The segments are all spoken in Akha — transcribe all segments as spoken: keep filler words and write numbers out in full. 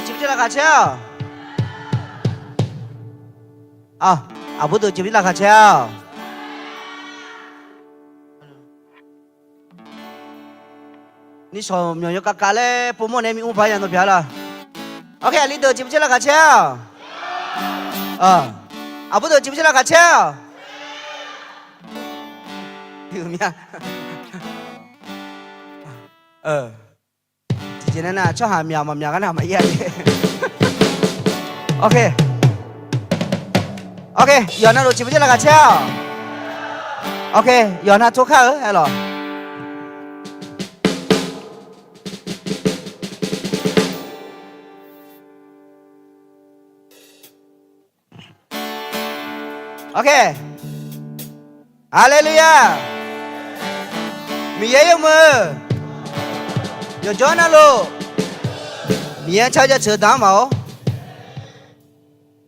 Jeqbir jeq laqkhaq caer-awq. Aqbur deuq jeqbir laqkhaq caer-awq. Nishawq myawq yawkav kav laer povmawr nae mimr paq-aer nya nawr pyaeq-a lawq. Ok, aqli deuq jeqbir jeq laqkhaq caer-awq. Aqbur deuq jeqbir jeq laqkhaq caer-awq. Tiqjeq nae nar tsawrhaq myaq maqmyaq gar nar maqir-a jeq. Ok, yawqha navluf jeqbir jeq laqkhaq caer-awq. Ok, yawqha nav tor kar-eu aer lawq. Ok. Haleluya! Miqyaer yawmuiq-eu yawqjawr navluf, Miqyaer car jaceuq-eu daq-anr maq-awr,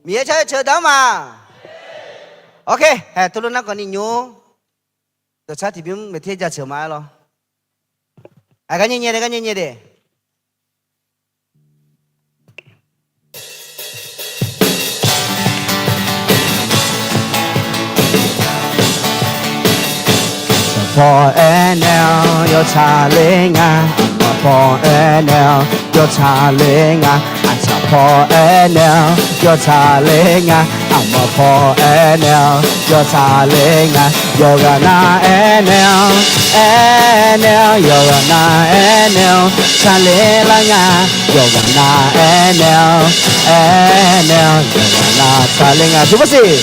Miqyaer car jaceuq-eu daq-anr maq. Ok, haeq teulof nar khawf ni nymr dawqtsar tiqbymr maeqter jaceuq ma-aer lawr. Aqgar nyae nyae de, gar nyae nyae de. Aqmaq paw aernaeq-awr yawtsaq ler nga. Aqmaq paw aernaeq-awr yawtsaq ler nga. Aqtsaq paw aernaeq-awr yawtsaq ler nga. Aqmaq paw aernaeq-awr yawtsaq ler nga. Yawqghaq nav aernaeq-awr, aernaeq-awr yawqghaq nav aernaeq-awr tsaqler lar nga. Yawqghaq nav aernaeq-awr, aernaeq-awr yawqghaq nav tsaqler nga. Tiqpov siq.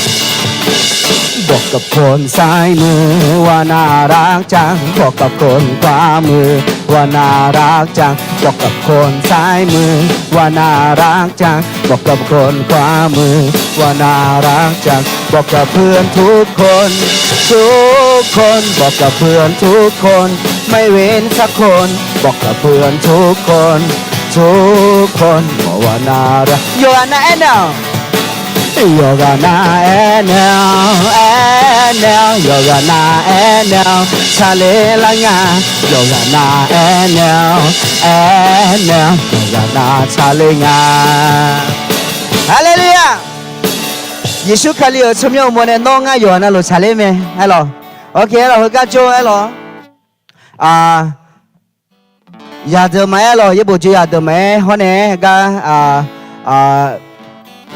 บอกกับคนซ้ายมือว่าน่ารักจัง บอกกับคนขวามือว่าน่ารักจัง บอกกับคนซ้ายมือว่าน่ารักจัง บอกกับคนขวามือว่าน่ารักจัง บอกกับเพื่อนทุกคน ทุกคน บอกกับเพื่อนทุกคน ไม่เว้นสักคน บอกกับเพื่อนทุกคน ทุกคน บอกว่าน่ารัก Yawqghaq nav aernaeq-awq. Yawqghaq nav aernaeq-awr, aernaeq-awr yawqghaq nav aernaeq-awr tsaqler lar nga. Yawqghaq nav aernaeq-awr, aernaeq-awr yawqghaq nav tsaqler nga. Haleluya! Yeqsur Kali-euq tsawrmyanr uqmov nae nawr ngar yawqghaq navluf tsaqler mae aer lawq. Ok aer lawq, heugar jawr aer lawq. Yadeuq maqaer lawq, yaerbof joe yadeuq maqaer hawr nae gar,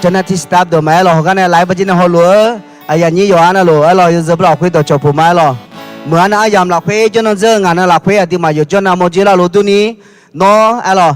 journalist staff deuq maqaer lawq, heugar nae laf-aer bajir nae hawluf-eu aqyuif aqnyir yawqha navluf aer lawq, yawzeu bar lafkhoer dawqcawq puq ma aer lawq. Meuq-anr nav aryamq lafkhoer jawrnan dzeur-eu ngaq nan lafkhoer aqduimaf yawqjawr navmawr joe lar lof durni, nawr aer lawq,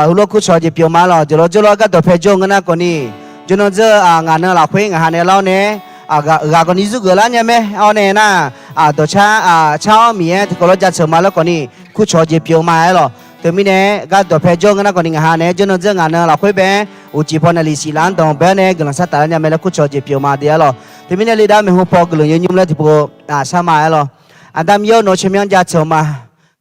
heulof kurcawq jeq pyeuf ma aer lawq. Jeuqlawr jawrlawr gar dawqpae jawr-eu ngeur nar khawf ni, jawrnan dzeur-eu ngaq nan lafkhoer ngaq ha nae lar-awr nae, ghaq khawf ni zurgeuf lar nya mae. Awr nae nar, dawqcar car-awr Miqyaer tiqkawv lawr jaceuq ma laer khawf ni, kurcawq jeq pyeuf ma aer lawq. Teumirnae gar dawqpae jawr-eu ngeur nar khawf ni, ngaq ha nae jawrnan dzeur ngaq nan lafkhoer bae-aer uqcif paw nae lifsif laf-anr danqbae-awr nae guiqlanq shartaf lar nya mae laer kurcawq jeq pyeuf ma de aer lawq. Teumirnae le dar maeqhu paw guiqlanq yawnymr laer tiqpov shar ma aer lawq. Aqda Miqyaer-or, nawq-eu tsawrmyanr jaceuq ma.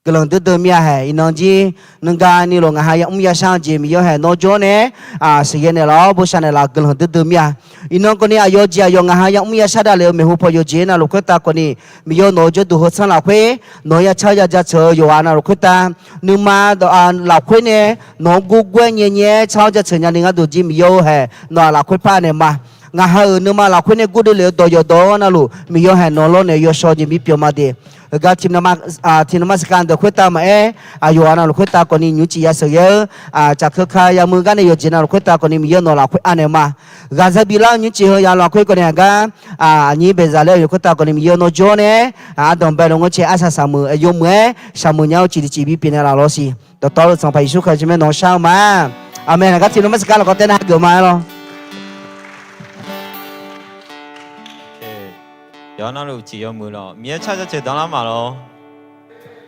Guiqlanq duidui mir-a haeq iqnan jir, nuigar ni lof ngaq ha yamr yashar-eu jeq Miqyaer haeq nawr jawr-awr nae, sheuqghae naeqlaf-awr bosav naeqlaf guiqlanq duidui mir-a. Iqnan khawf ni aqyawf jeq aqyawf ngaq ha yamr yashar daqle-euq maeqhu paw yawqjeq navluf khoertav khawf ni, Miqyaer nawq-eu jawrduq heu tsanr lafkhoer nawq-eu ya car ya jaceuq-eu yawqghaq navluf khoertav, nuima lafkhoer nae nawq-anr gurgur-aer nyae nyae-aer car-awr jaceuq nya ni gharduq jir Miqyaer-or haeq nawq-aq lafkhoer par naeq ma. Ngaq ha-euq nuima lafkhoer nae gurduv lef-eu dawq yawqdawq-anr navluf Miqyaer haeq nawq lawrnaeq yawshawr jeq bipyeuf ma de. Heugar tiqnamq maqsiq kaq deuq khoertav maqaer, yawqghaq navluf khoertav khawf ni nymrcif ya sheuqghae-eu, caf keuka yamui gar nae yawqjeq navluf khoertav khawf ni Miqyaer nawq lafkhoer anaeq ma. Ghaqzaq bilar-eu nymrcif heu ya lafkhoer khawf ni aqgar, aqnyir baeqzaq laer-eu yawq khoertav khawf ni Miqyaer nawr jawr-awr nae, ardanq bae lof ngeur cae arsaq saqmuiq yawmuiq-aer saqmuiq nya-eu ciq tiqciq bipyeuf naeqlaf lawr siq. Dawqtawvluf Sanqpaq Yeqsur Kali-euq tsawrmyanr nawq-anr shar-eu ma. Aqmeq. Aqgar tiqnamq maqsiq kaq lafkawv tae nar hageuf ma aer lawq. Yawqha navluf ciq yawmuiq lawq, Miqyaer car jaceuq danlar ma lawq.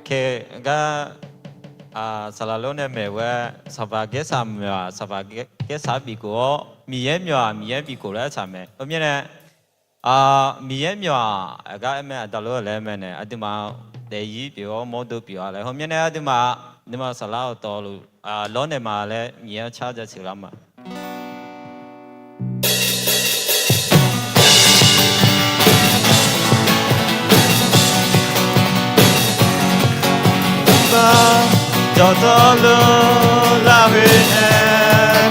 Khe, gar, saqlaq lor nae maeq ghae, Sanqpaq Gaersaq myawf-aq Sanqpaq Gaersaq bifkhof-awr, Miqyaer myawf-aq Miqyaer bifkhof laer arsaq mae. Khoermirnae, Miqyaer myawf-aq aqgar aer mae, aqda lor laer aer mae nae aqduimaf daefzir pyeuf-awr mawrdo pyeuf-a laer. Khoermirnae aqduimaf nuima saflar-awq tawvluf lawrnaeq ma laer Miqyaer-anr car jaceuq lar ma. Dawqtawvluf lafkhoer nae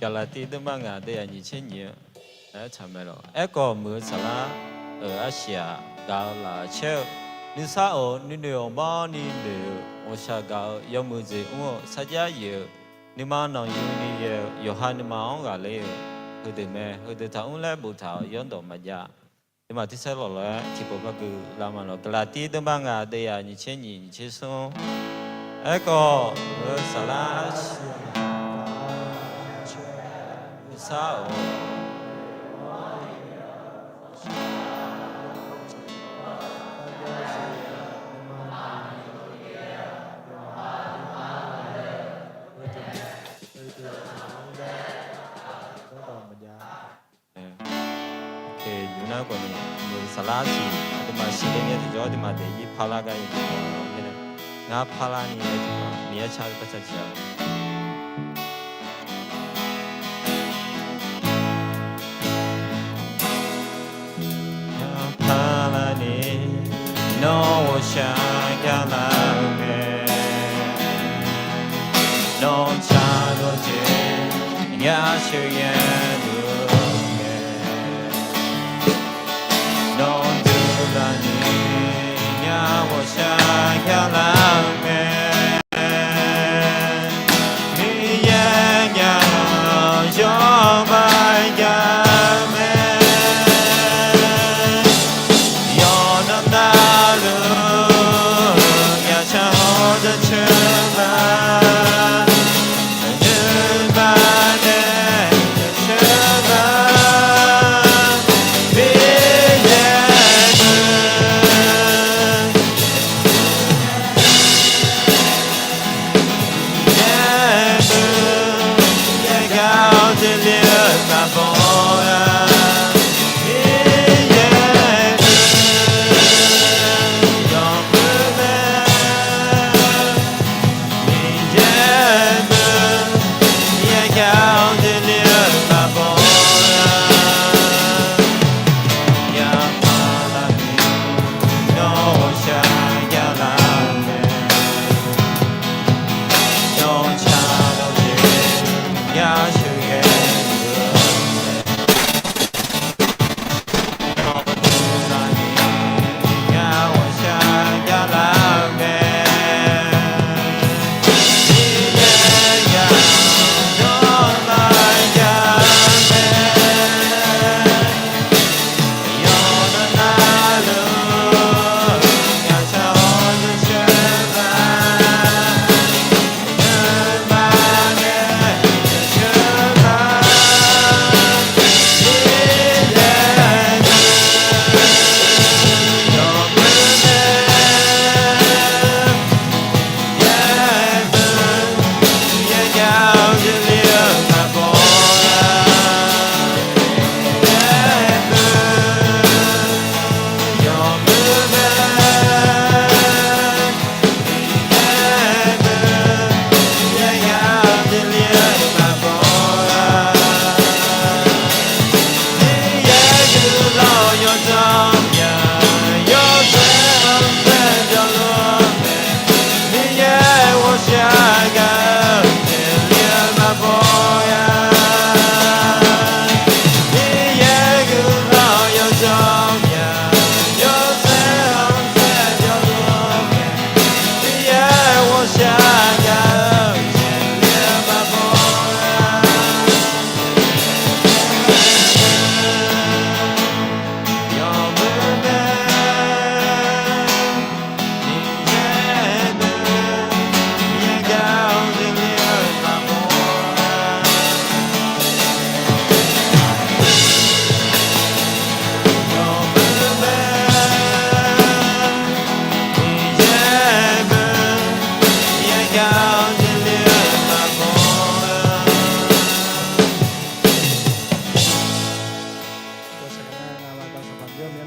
Gaqlaqtiv deuvma ngaq deuvyaq nyiq tser nyiq-eu aertaq mae lawq. Aerkhawf, muiq-eu saflar-euq arsiq-aq, gaq-eu laf-euq caer-eu, nuisar of nuinoeq awqmawrni noeq-euq ghawqshaq gaq-eu yawmuiq jeq mr-eu sarjax yif-eu, nuima nanqyuni yaeq-eu yawqha nuima-anr ghaqler-eu heudeuq mae. Heudeuq taqmr laer boftaq-euq yawrdawq maqjav. Aqduimaf tiq saer lawq lof-aer tiqpov par gui lar ma lawq. Gaqlaqtiv deuvma ngaq deuvyaq nyiq tser nyiq nyiq tser smr. Aerkhawf, muiq-eu saflar arsiq-aq, nuisar of Saflar siq, aqduimaf siqle ngae tiqjawr aqduimaf daefzir parlar gar-eu, ngar parlarni Miqyaer car par car ciq-a. Parlarni nawr ghawqshaq garlar-eu mae, nawr cardawq jeq yasheuq yaeq-eu mae. Nawr deuqlaf ni nya ghawqshaq garlar-eu mae. Miqyaer myaq-awr yawmaf gar mae. Yawqnan navluf yaqcaq hawr dawrcoer ma.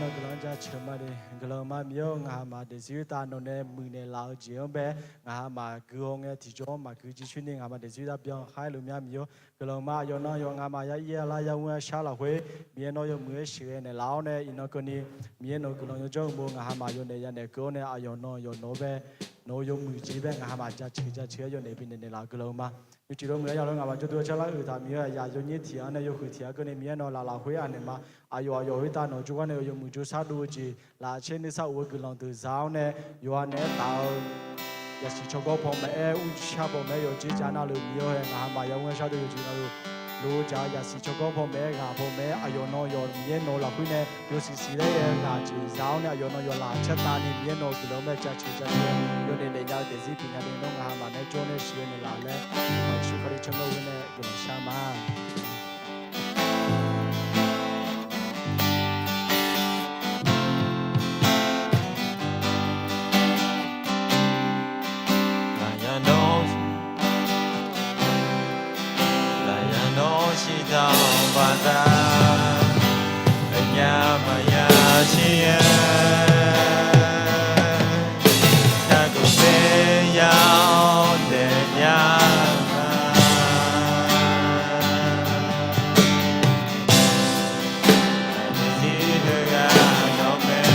Guiqlanq jaceuq ma de. Guiqlanq ma Miqyaer-eu, ngaqha maf daefzir tav nawq nae muiqnaeq laf-eu jeq-anr bae, ngaqha maf gui-awr ngae tiqjawr-anr maqgui jircoer ni ngaqha maf daefzir tav byan khaer luf mya Miqyaer-or. Guiqlanq ma aqyawf nan yawqghaq ngaqha maf ya ir-a lar ya mr-a shar lafkhoer Miqyaer nawr yawmuiq-aer sheuqghae naeqlaf-awr nae iqnan keuvni Miqyaer nawq-eu guiqlanq yawjawr-eu uqmov ngaqha maf yawnaeq yanaeq keuv-awr nae aqyawf nan yawqnawq-anr bae nawq-euq yawmuiq jeq bae ngaq hamaf jaceuq jaceuq-aer yawnaeq bifnaeq naeqlaf-eu guiqlanq-eu ma. Nymrcif lof muiq-aer yawlanr ngaq maqjawr dui-eu carlar uiqtaq Miqyaer-aq, yaq yawnyir tiq-anr nae yawhuiq tiq-anr keuvni Miqyaer nawq laqlaq khoer anaeq ma. Aqyawf aqyawf khoertav nawq jawrgar nae-euq yawmuiq jawrshar dov-eu jeq lafcaer nuisar of-eu guiqlanq deuq za-awr nae, yawqha naeq-aer taf-eu yaqsiq tsawrganr paw maqaer, mrshar paw maqaer, yawqjeq ja navluf Miqyaer-aer ngaq hamaf yawmr-aer shardov yawjeq navluf, lof-eu jaq-eu yaqsiq tsawrganr paw maqaer, ghaq paw maqaer, aqyawf nan yawf Miqyaer nawq-eu lafkhoer nae yawsiq siq laer aer-eu ghaq jeq za-awr nae, aqyawf nan yawf laf caertavni Miqyaer nawq-eu guiqlanq bae jaceuq jaceuq-aer yawnaeq naeq nya-eu daefzir pyeuf nya ni nawr ngaq hamaf nae jawr nae sheuqghae naeqlaf laer, Yeqsur Kali tsawrmyanr ghoer nae guiqlanq shar ma. Maqya nawr, maqya nawr shir dar-awr baqda, aqnya maqya shir-aer, taqguv ser ya-awr daefnya ma. Aqyuif zir heughaq nawq mae,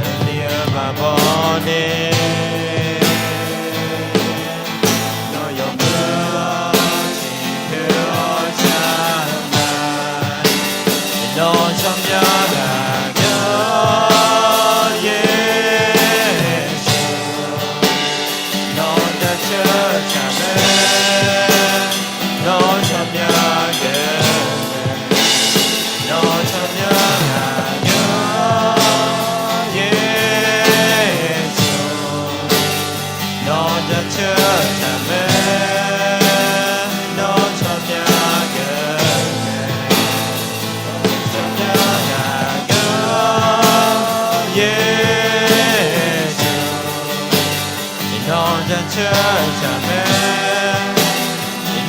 aqli-eu maqbaw ni, nawr yawmuiq tiqkhoer-awr car ma. Nawr tsawrmyanr ghaq geur-awr Yeqsur, nawr jaceuq taqmae, nawr tsawrmyanr geur mae, nawr tsawrmyanr ghaq geur-awr Yeqsur, nawr jaceuq taqmae, nawr tsawrmyanr geur mae, tsawrmyanr ghaq geur-awr Yeqsur, nawr jaceuq taqmae,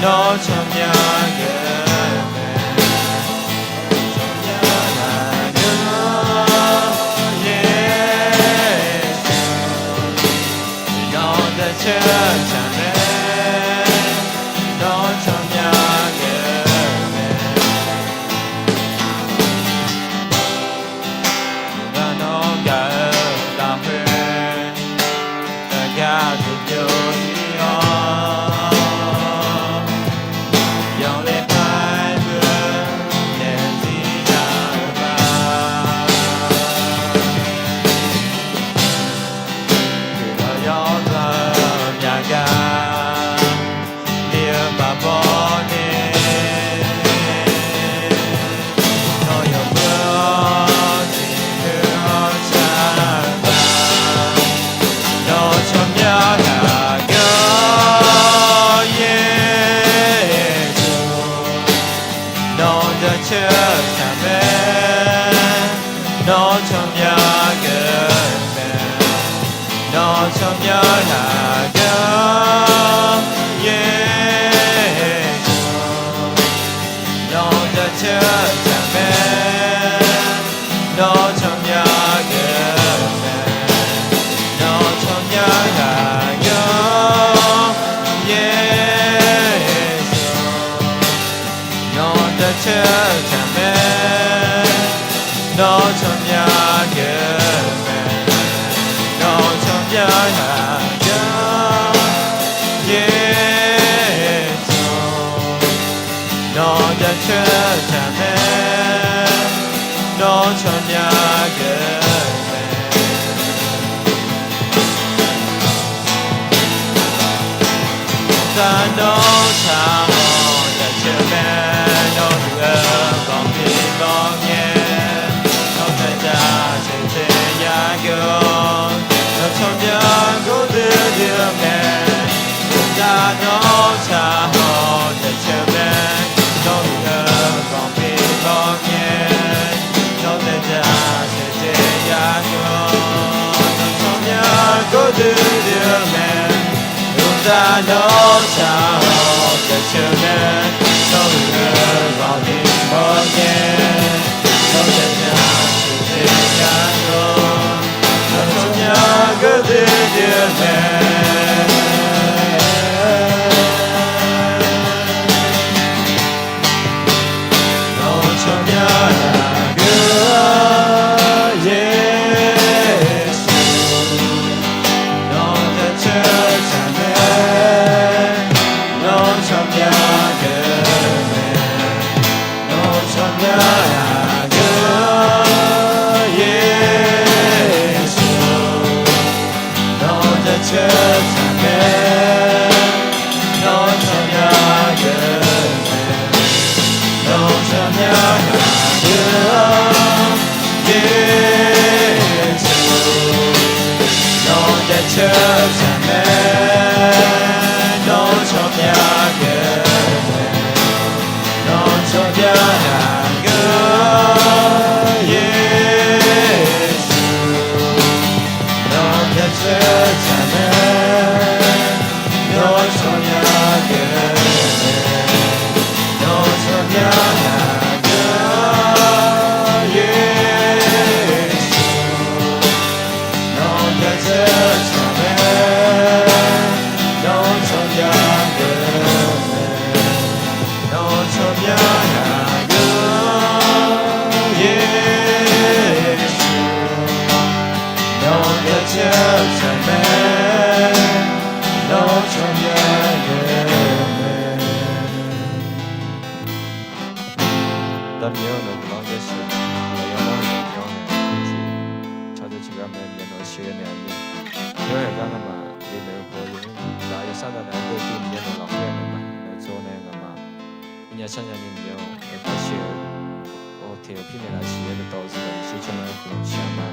nawr tsawrmyanr geur mae, tsawrmyanr ghaq geur-awr Yeqsur, nawr jaceuq taqmae, nawr tsawrmyanr geur mae. Ngar nawr gaq-eu lafkhoer, aqgar tiqbyan ir-awr, yanqler paer beu daefzir nya-eu ma. Guiqlanq yawdzanq myaq gar, li-eu maqbaw ni, nawr yawmuiq-awr tiqkhoer-awr car ma. Nawr tsawrmyanr ghaq geur-awr Yeqsur, nawr jaceuq taqmae, nawr tsawrmyanr geur mae, nawr tsawrmyanr ghaq geur-awr Yeqsur, nawr jaceuq taqmae, nawr tsawrmyanr geur mae, nawr tsawrmyanr ghaq geur-awr Yeqsur, nawr jaceuq taqmae, nawr tsawrmyanr geur mae, nawr tsawrmyanr ghaq geur-awr Yeqsur, nawr jaceuq taqmae, nawr tsawrmyanr geur mae. Taq nawr taq-awr jaceuq mae, nawr huiq-eu banqbif mawrngae, nawr taef jaceuq teq ya geur-awr, nawr tsawrmyanr gordui dui-eu mae. Taq nawr taq-awr jaceuq mae, nawr huiq-eu banqbif mawrngae, nawr taef jaceuq teq ya geur-awr, nawr tsawrmyanr gordui dui-eu mae. Taq nawr taq-awr jaceuq mae, nawr huiq-eu banqbif mawrngae, nawr taef jaceuq teq ya geur-awr, nawr tsawrmyanr gordui dui-eu mae. Nawr tsawrmyanr ghaq geur-awr Yeqsur, Shardav naeq-aer deuv-ir Miqyaer nawq lafkhoer naeq ma, yawqjawr nae nga'maf mrnya sharnya ni Miqyaer-awr, aerkar shir-eu, awq teq-awq pirnaeq lafsiq-aer dawqtawv-eu zir-aq Yeqsur tsawrmyanr-aer guiqlanq shar ma.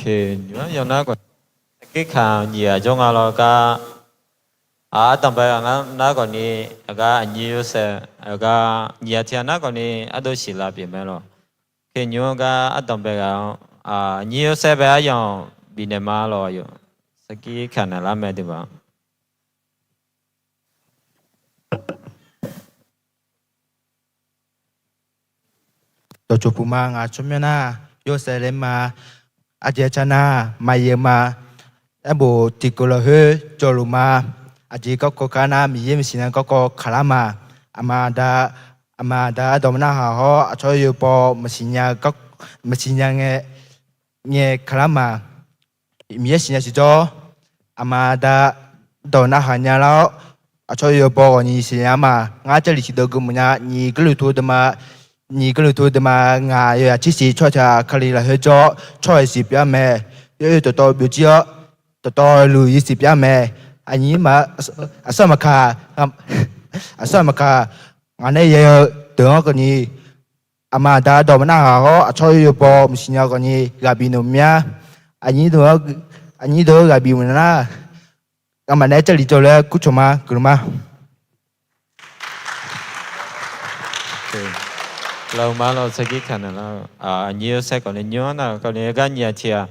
Nymq-anr yawnar khawf, sarkir kamq nyiq ghaq jawr nga lawr gar, ardanqbae ghaq ngar nar khawf ni, aqgar aqnyir Yorsaev, aqgar nyiq ghaq tiq ghaq nar khawf ni, ardov siqlav pyeuf mae lawq. Nymq-anr gar ardanqbae ghaq-anr, aqnyir Yorsaev bae aryamq bifnaeq ma lawq yawq. Sarkir kamq naeqlar mae deuq ma. Dawqcoq puq ma, ngaq tsawrmyanr nar, Yorsaev laer ma, ardzaeq car nar, maqyaeq ma, aerbof tiqkeuv lafkhoer jawrluf ma, aqjeq garkawv gar nar, Miqyaer maqsiq nya garkawv kaqlar ma, aqma aqda, aqma aqda ardawq narhaq hawr aqcawq yawbaw maqsiq nya, maqsiq nya ngae, ngae kaqlar ma. Miqyaer siqnya siqjawr, aqma aqda dawq narhaq nya lar-awr, aqcawq yawbaw ghawqni siqnya ma. Ngar Jarlif tiqdeuv geufmawf nya, nyiq Gurluv tov deuvma, nyiq Gurluv tov deuvma ngaq yawzaq tser shiq tsawrhaq tiq ghaq Kali lafkhoer jawr-awr tsawrhaq siq pyeuf-a mae. Yawzaq dawqtawv byovjir-awr, dawqtawvluf yasiq pyeuf-a mae. Aqnyir ma, aqsur aqmaqkaq, aqsur aqmaqkaq, ngaq nae yaeq-eu deuq-anr khawfni, aqma aqda dawq narhaq hawr aqcawq yawbaw maqsiq nya khawfni ghaq bif noeq mya. Aqnyir deuq-anr ghaq bif mawf nar, ngamaf nae Jarlif jawr laer kurcawq ma, guiqlanq ma. Lawq ma lawq, sarkir kamq naeqlar-eu, aqnyir Yorsaev khawfni nymr-anr nar khawfni gar nyiq ghaq tiq ghaq,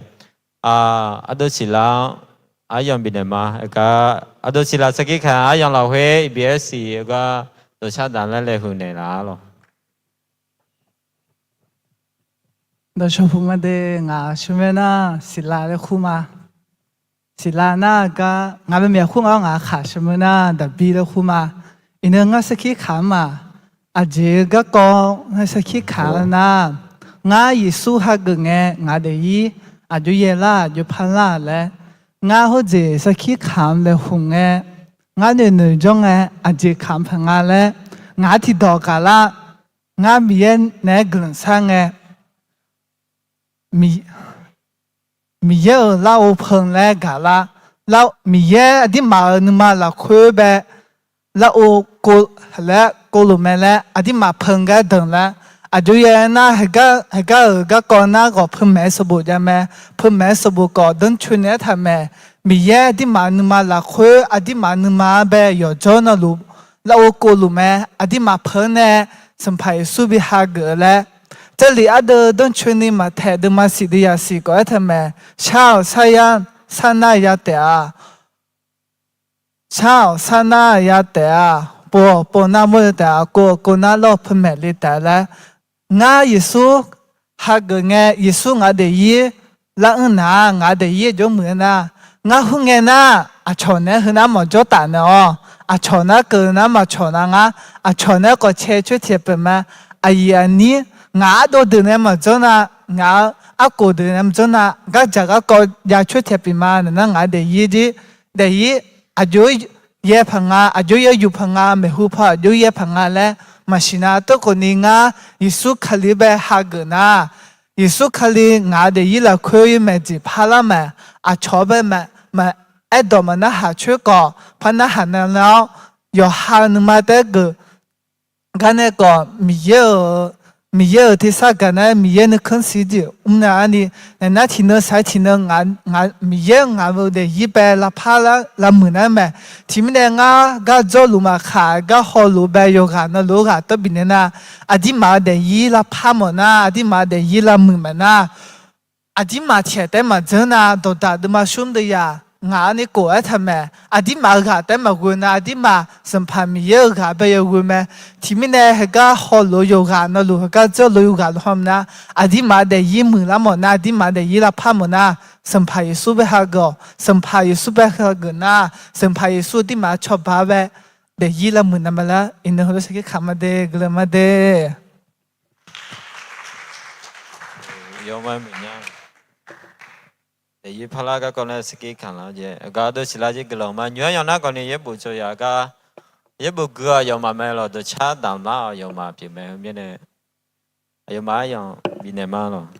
ardov siqlav-anr aryamq bifnaeq ma. Aqgar ardov siqlav sarkir kamq aryamq lafkhoer bifnaeq siq-eu gar dawqshar daq laer laeqhmq naeqlaf-a lawq. Dawqcawq puq ma de, ngaq tsawrmyanr nar siqlav laer kur ma. Siqlav nar gar ngaq maeqmyaq kur nga-awr ngaq khaq tsawrmyanr nar daqbir laer kur ma. Iqnan ngar sarkir kamq-anr ma. Aqjeq garkawv ngar sarkir kamq-anr nar, ngar Yeqsur hageuf ngae ngaq daefzir aqjox yaelar aqjox parlar laer, ngar hawr jeq sarkir kamq laeqhmq ngae, ngar noeqnoeq jawr ngae, aqjeq kamq paq nga laer, ngaq-anr tiqdawq gaqlar, ngar Miqyaer naeq-aer guiqlanq shar ngae, Miqyaer-euq larghov peun laer gaqlar, Miqyaer aqdirmaf-euq nuima lafkhoer bae larghov kov laer kovluf mae laer aqdirmaf peun gar danq laer, aqjox yaelar nar, heugar-euq garkawv nar ghawq peumaeq-aer sanqbof jav mae. Peumaeq-aer sanqbof khawf danrcoeni aertaq mae. Miqyaer aqdirmaf nuima lafkhoer aqdirmaf nuima-anr bae yawqjawr navluf larghov kovluf mae. Aqdirmaf peun nae Sanqpaq Yeqsur bi hageuf-eu laer, Jarlif ardeuv danrcoeni maqtaeq deuvma siq deuv yasiq khawf aertaq mae. Shar-awq shar yar, sharnar ya taef-a. Shar-awq sharnar ya taef-a. Pov-awq pov nar mawr ya taef-a. Kov-awq kov nar lawr peumaeq le taef laer, ngar Yeqsur hageuf ngae, Yeqsur ngaq daefzir lar anr nar, ngaq daefzir aqjox muiq-aer nar, ngar khoerngae nar, aqcawq naeq-aer heunar maqjawr taf naeq-awr, aqcawq nar keuv nar maqcawq nar ngar, aqcawq naeq-aer khawf cae coer taeq pyeuf ma. Aqyuif aqnyir, ngaq ardov deuq nae maqjawr nar, ngaq arkhof deuq nae maqjawr nar, gardzaq garkawv jav coer taeq pyeuf ma. Nar ngaq daefzir, daefzir aqjox yaer paq nga, aqjox yaer yuf paq nga, maeqhu paw aqjox yaer paq nga laer maqsiq nar, tawrkhawf ni ngar Yeqsur Kali bae hageuf nar, Yeqsur Kali ngaq daefzir lafkhoer maeqjeq parlar mae. Aqcawq bae maqaerdawq maqnarhaq coer khawf par narhaq nar nar-awr, yawqha nuima taef-aer geuf gar nae khawf, Miqyaer-euq tersar gaq nar-aer Miqyaer nuikhanr siqjeq mr nar-ani, naeq nar tiqnan saq-aer tiqnan, Miqyaer ngaq-euq daefzir bae lavpar lar lavmuiq nar mae. Tiqmirnae ngar gar jawrluf maqkaq gar hawluf bae yawqghaq navluf-eu ghaq tawr bifnaeq nar, aqdirmaf-euq daefzir lavpar mawf nar, aqdirmaf-euq daefzir lavmuiq mawf nar, aqdirmaf tiqghaq taef-aer maqdzanr nar, dawqdaq deuvma smr deuv yaq ngaq-anr ni khof-aer taq mae. Aqdirmaf-euq ghaq taef-aer maqghoe nar, aqdirmaf Sanqpaq Miqyaer-euq ghaq bae yawghoe mae. Tiqmirnae heugar hawluf-eu yawqghaq navluf heugar jawrluf yawqghaq luf hawr nar, aqdirmaf daefzir muiqlar mawf nar, aqdirmaf daefzir lavpar mawf nar, Sanqpaq Yeqsur bae hageuf-awq. Sanqpaq Yeqsur bae hageuf nar, Sanqpaq Yeqsur aqdirmaf cawba bae daefzir lavmuiq nar ma laer iqnan heulof sarkir kaq ma de, guiqlanq ma de. Yawma muiq nya. Daefyir parlar garkawv nae sarkir kamq lar-awr jeq, aqgaf dov siqlar jir guiqlanq ma. Nymq-aer yanr nar khawfni yaerbof dzaw yaf gar, yaerbof gui-awr aqyawfmaf mae lawq, dawqcar damq lar-awr aqyawfmaf pyeuf mae. Heu mirnae aqyawfmaf aryamq bifnaeq ma lawq.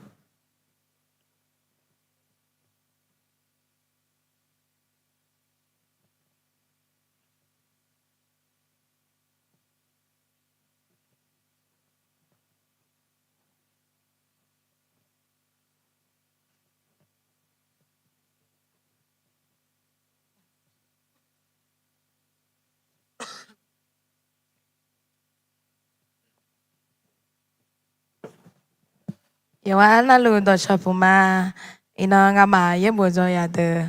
Yawqghaq navluf dawqshawq puq ma. Iqnan ngamaf yaerbof dzaw yaf deuq,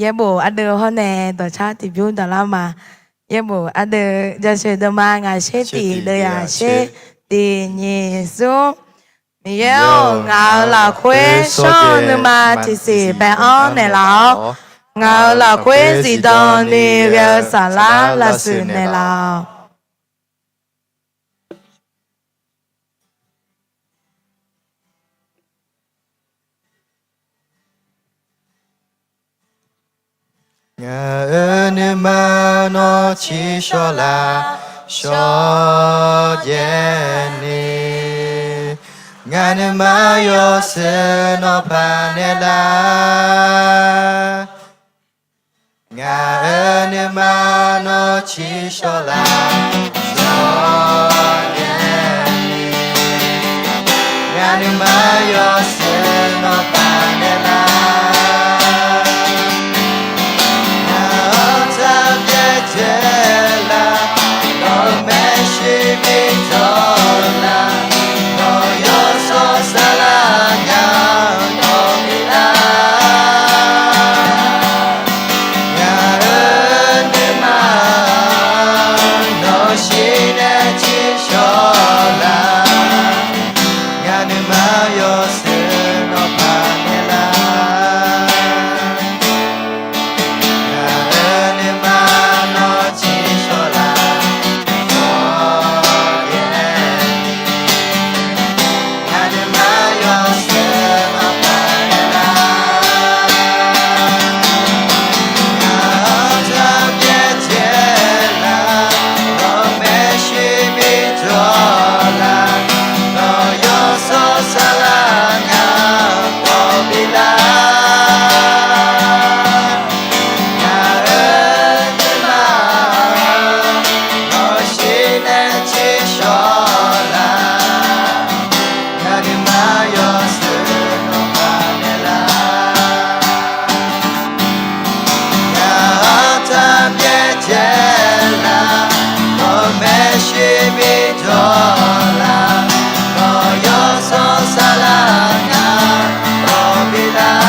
yaerbof ardeuv hawr nae dawqcar tiqbymr daqlar ma. Yaerbof ardeuv jasheuq deuvma ngaq sher tiq deuv yaq sher tiq nyiq smr. Miqyaer-or, ngaq-euq lafkhoer shawr-eu nuima tiqsiq bae-anr naeqlaf-awr, ngaq-euq lafkhoer zifdan ni ghae-eu saflar lavshuif naeqlaf-awq. Ngaq-euq nuima nawr ciqshawr lar, shawrjaev ni. Ngaq nuima yawshuif nawr paq naeq lar. Ngaq-euq nuima nawr ciqshawr lar, shawrjaev ni. Ngaq nuima yawshuif nawr paq naeq lar. Ngaq-anr taq byaerdzae lar, nawq-euq maershuir bi dawq lar, nawq yawshawr saflar ngaq-anr dawq bi lar. Ngaq-euq nuima nawq shir nae ciqshawr lar. Ngaq nuima yawshuif nawr paq naeq lar. Ngaq-euq nuima nawr ciqshawr lar, shawrjaev ni. Ngaq nuima yawshuif nawr paq naeq lar. Ngaq-anr taq byaerdzae lar, nawq-euq maershuir bi dawq lar, nawq yawshawr saflar ngaq-anr dawq bi lar. Ngaq-euq nuima nawq shir nae ciqshawr lar. Ngaq nuima yawshuif nawr paq naeq lar. Ngaq-anr taq byaerdzae lar, nawq-euq maershuir bi dawq lar, nawq yawshawr saflar ngaq-anr dawq bi lar.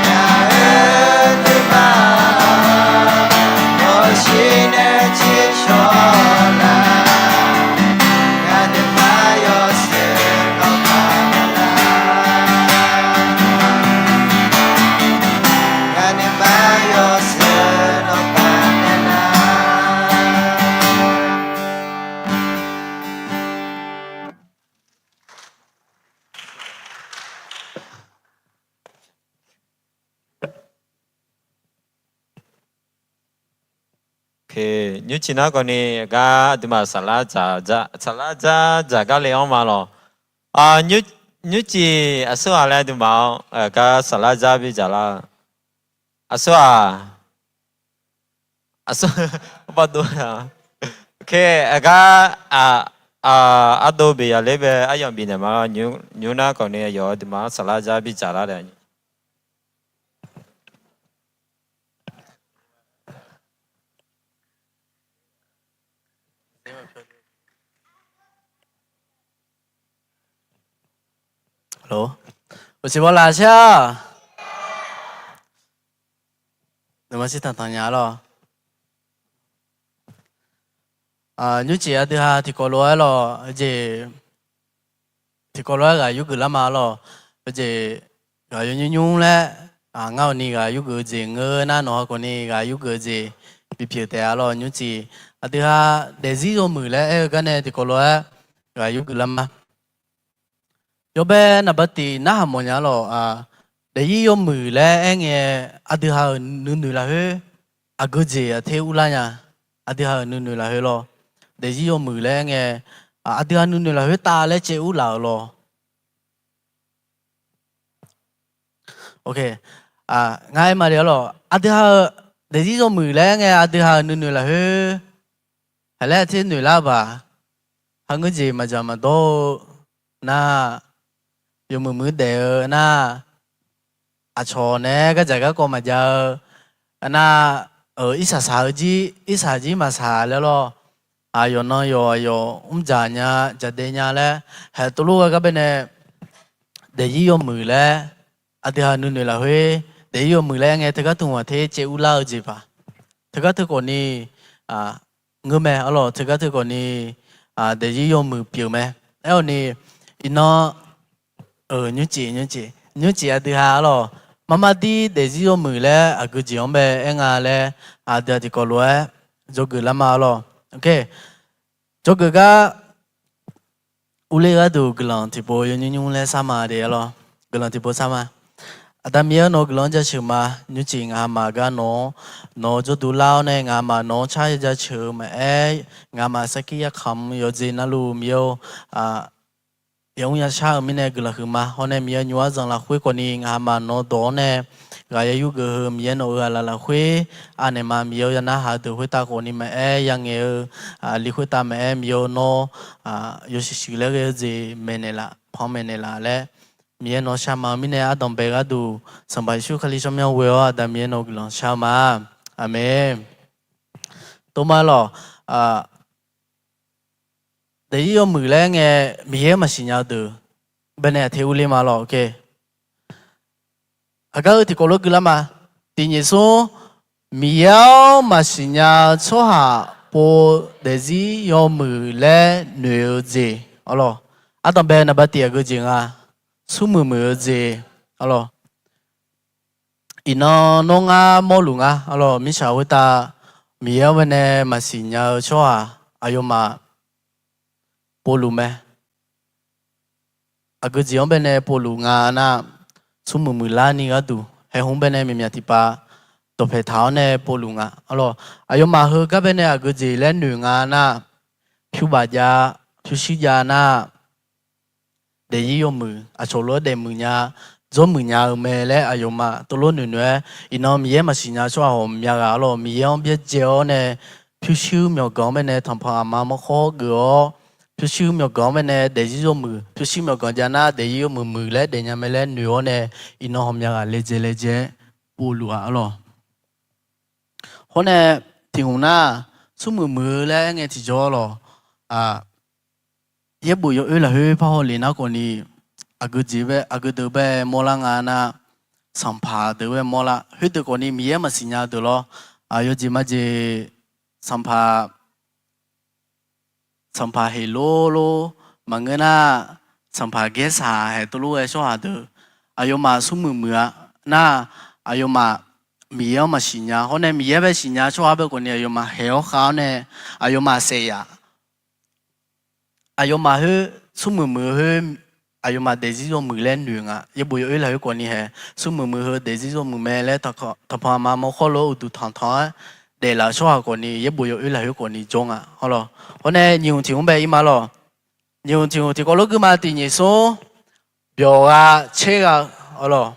Ngaq-euq nuima nawq shir nae ciqshawr lar. Ngaq nuima yawshuif nawr paq naeq lar. Ngaq nuima yawshuif nawr paq naeq lar. Nymrcif nar khawfni gar aqduimaf saflar dzaq, saflar dzar dzaq gar le-anr ma lawq. Nymrcif aqsurghaq laer aqduimaf-anr gar saflar dzar bidzaq lar. Aqsurghaq, aqsur, aqbawr dov, aqgar ardov beq yaqler bae aryamq bifnaeq ma. Nymr nar khawfni aqyawf aqduimaf-anr saflar dzar bidzaq lar dae. Uqcif bawlaf shar-aq, nuima shirtanq tanq nya lawq. Nymrcif aqdui ha tiqkawv lof-aer lawq, heujeq tiqkawv lof-aer ghaq yurgeuf lar ma lawq. Heujeq ghaq yawnymr nymr laer, ngar awqni ghaq yurgeuf-eu jeq ngeur nar, nawq ha khawfni ghaq yurgeuf-eu jeq bipyeuf taef-a lawq. Nymrcif aqdui ha daefzir yawmuiq laer aer-eu gar nae tiqkawv lof-aer ghaq yurgeuf lar ma. Yawbae naqba tiq narhaq mawfnya lawq. Daefzir yawmuiq laer aerngae, aqdui ha-euq nuinoeq lafkhoer aqgeujeq aqter urlar nya. Aqdui ha-euq nuinoeq lafkhoer lawr. Daefzir yawmuiq laer aerngae, aqdui ha nuinoeq lafkhoer tav laer caev urlaf-euq lawr. Ngar aer ma le-awr lawq, aqdui ha-eu daefzir yawmuiq laer aerngae aqdui ha-euq nuinoeq lafkhoer haqlaer aqter noeqlar-eu baq. Haqngeur jeq maqdzaq maqdawr-eu nar, yawmuiq muiq daef-eu nar, aqcawq nae gardzaq garkawv maqjav-eu nar, irsaq saq-eu jir irsaq jir maqsaq laer lawr. Aqyawf nan yawq aqyawf mrdzaq nya, dzaqdaev nya laer haeq tov lof ghargar baenae, daefzir yawmuiq laer aqdui ha nuinoeq lafkhoer daefzir yawmuiq laer aerngae teugar teu hmq aqter caev urlar-eu jeq paq. Teugar teu khawfni ngeur mae arlawq, teugar teu khawfni daefzir yawmuiq pyeuf mae. Aerkhawfni iqnan nymrcif nymrcif nymrcif aqdui ha arlawq, marmar dir daefzir yawmuiq laer aqgeujeq-anr bae aer nga laer aqdui ha tiqkawv lof-aer dzawgeuf lar ma arlawq. Dzawgeuf gar urler gharduq guiqlanq tiqpov yawnymr nymr laer sar ma de arlawq. Guiqlanq tiqpov sar ma. Aqda Miqyaer nawq-eu guiqlanq-anr jaceuq ma. Nymrcif ngaqha maf gar nawq-anr, nawq-eu jawrduq lar-awr nae ngaqha maf nawq-anr car ya jaceuq-eu maqaer, ngaqha maf sarkir yarkamq yawqjeq navluf Miqyaer-or, yamr yashar-euq mirnae guiqlanq huiq ma. Hawr nae Miqyaer nymr-ar zanq lafkhoer khawfni ngaqha maf nawq-eu dawq-awr nae ghaq ya yur geuf heu Miqyaer nawq-euq aqlaf lafkhoer anaeq ma. Miqyaer-or, ya narhaq deuq khoertav khawfni maqaer, ya ngaeq-eu li khoertav maqaer, Miqyaer-or, nawr yawshuif shuif laer ghae-eu jeq maeqnaeq laf, panmaeq naeq laf laer Miqyaer nawr shar ma-eu mirnae ardanq bae gharduq Sanqpaq Yeqsur Kali tsawrmyanr ghoe-awr Aqda Miqyaer nawq-eu guiqlanq shar-eu ma. Aqmeq. Tov ma lawq. Daefzir yawmuiq laer ngae, Miqyaer maqsiq nya-eu deuq baenae aqter urler ma lawq. Aqgar-eu tiqkawv lof gui lar ma. Tiqnyef smr, Miqyaer-anr maqsiq nya-eu tsawrhaq pov daefzir yawmuiq laer noeq-eu jeq arlawq. Ardanq bae naqba tiq aqgeujeq nga, smrmuiq muiq-eu jeq arlawq. Iqnan nawr ngar mawrluf nga arlawq. Mirtsaq khoertav Miqyaer-anr baenae maqsiq nya-eu tsawrhaq aqyawfmaf povluf mae. Aqgeujeq-anr baenae povluf nga nar, smrmuiq muiqlar ni gharduq haeqhmq baenae myaqmyaq tiqpav dawqpaeq taq-awr nae povluf nga arlawq. Aqyawfmaf heugar baenae aqgeujeq laer noeq nga nar, pyur baf jav, pyurshuir jav nar, daefzir yawmuiq aqcawq lof-aer daefmuiq nya, dzawrmuiq nya-eu mae laer aqyawfmaf tov lof noeq noeq-aer, iqnan Miqyaer maqsiq nya-eu tsawrhaq ghawqmya ghaq arlawq, Miqyaer-anr byaerdzae-awr nae pyurshuir myawqganq-anr baenae tanqpanq aqma mawrkhawr geuf-awr, pyurshuir myawqganq-anr baenae daefzir yawmuiq, pyurshuir myawqganq jav nar daefzir yawmuiq muiq laer daefnya mae laer noeq-awr nae, iqnan ghawqmya ghaq laejae laejae-aer povluf-a arlawq. Hawr nae tiq hmq nar, smrmuiq muiq-eu laer aer ngae tiqjawr lawq. Yaerbof yawoer lafkhoer parhaw lef nar khawfni, aqgeujeq bae, aqgeu deuq bae mawrlar nga nar, sanqpaq deuq bae mawrlar. Khoerdeuq khawfni Miqyaer maqsiq nya deuq lawr. Yawjeq majeq sanqpaq sanqpaq heq lor lor maqngeur nar, sanqpaq gaer saq haeq tov lof ghae tsawrhaq deuq, aqyawfmaf smrmuiq muiq-a nar, aqyawfmaf Miqyaer-anr maqsiq nya. Hawr nae Miqyaer bae siqnya tsawrhaq bae khawfni aqyawfmaf haeq-awr khav-awr nae, aqyawfmaf saef yaf. Aqyawfmaf khoer smrmuiq muiq-eu khoer, aqyawfmaf daefzir yawmuiq laer noeq nga. Yaerbof yawoer lafkhoer khawfni hae, smrmuiq muiq heu daefzir yawmuiq mae laer tanqpanq aqma mawrkhawr lof-aer uqduq tanqtanq-aer daeflaf-eu tsawrhaq khawfni yaerbof yawoer lafkhoer khawfni jawr nga arlawq. Hawr nae nyiq hmq tiq hmq bae ir ma lawq. Nyiq hmq tiq hmq tiqkawv lof gui ma. Tiqnyef smr, byawqgha caer gha-eu arlawq.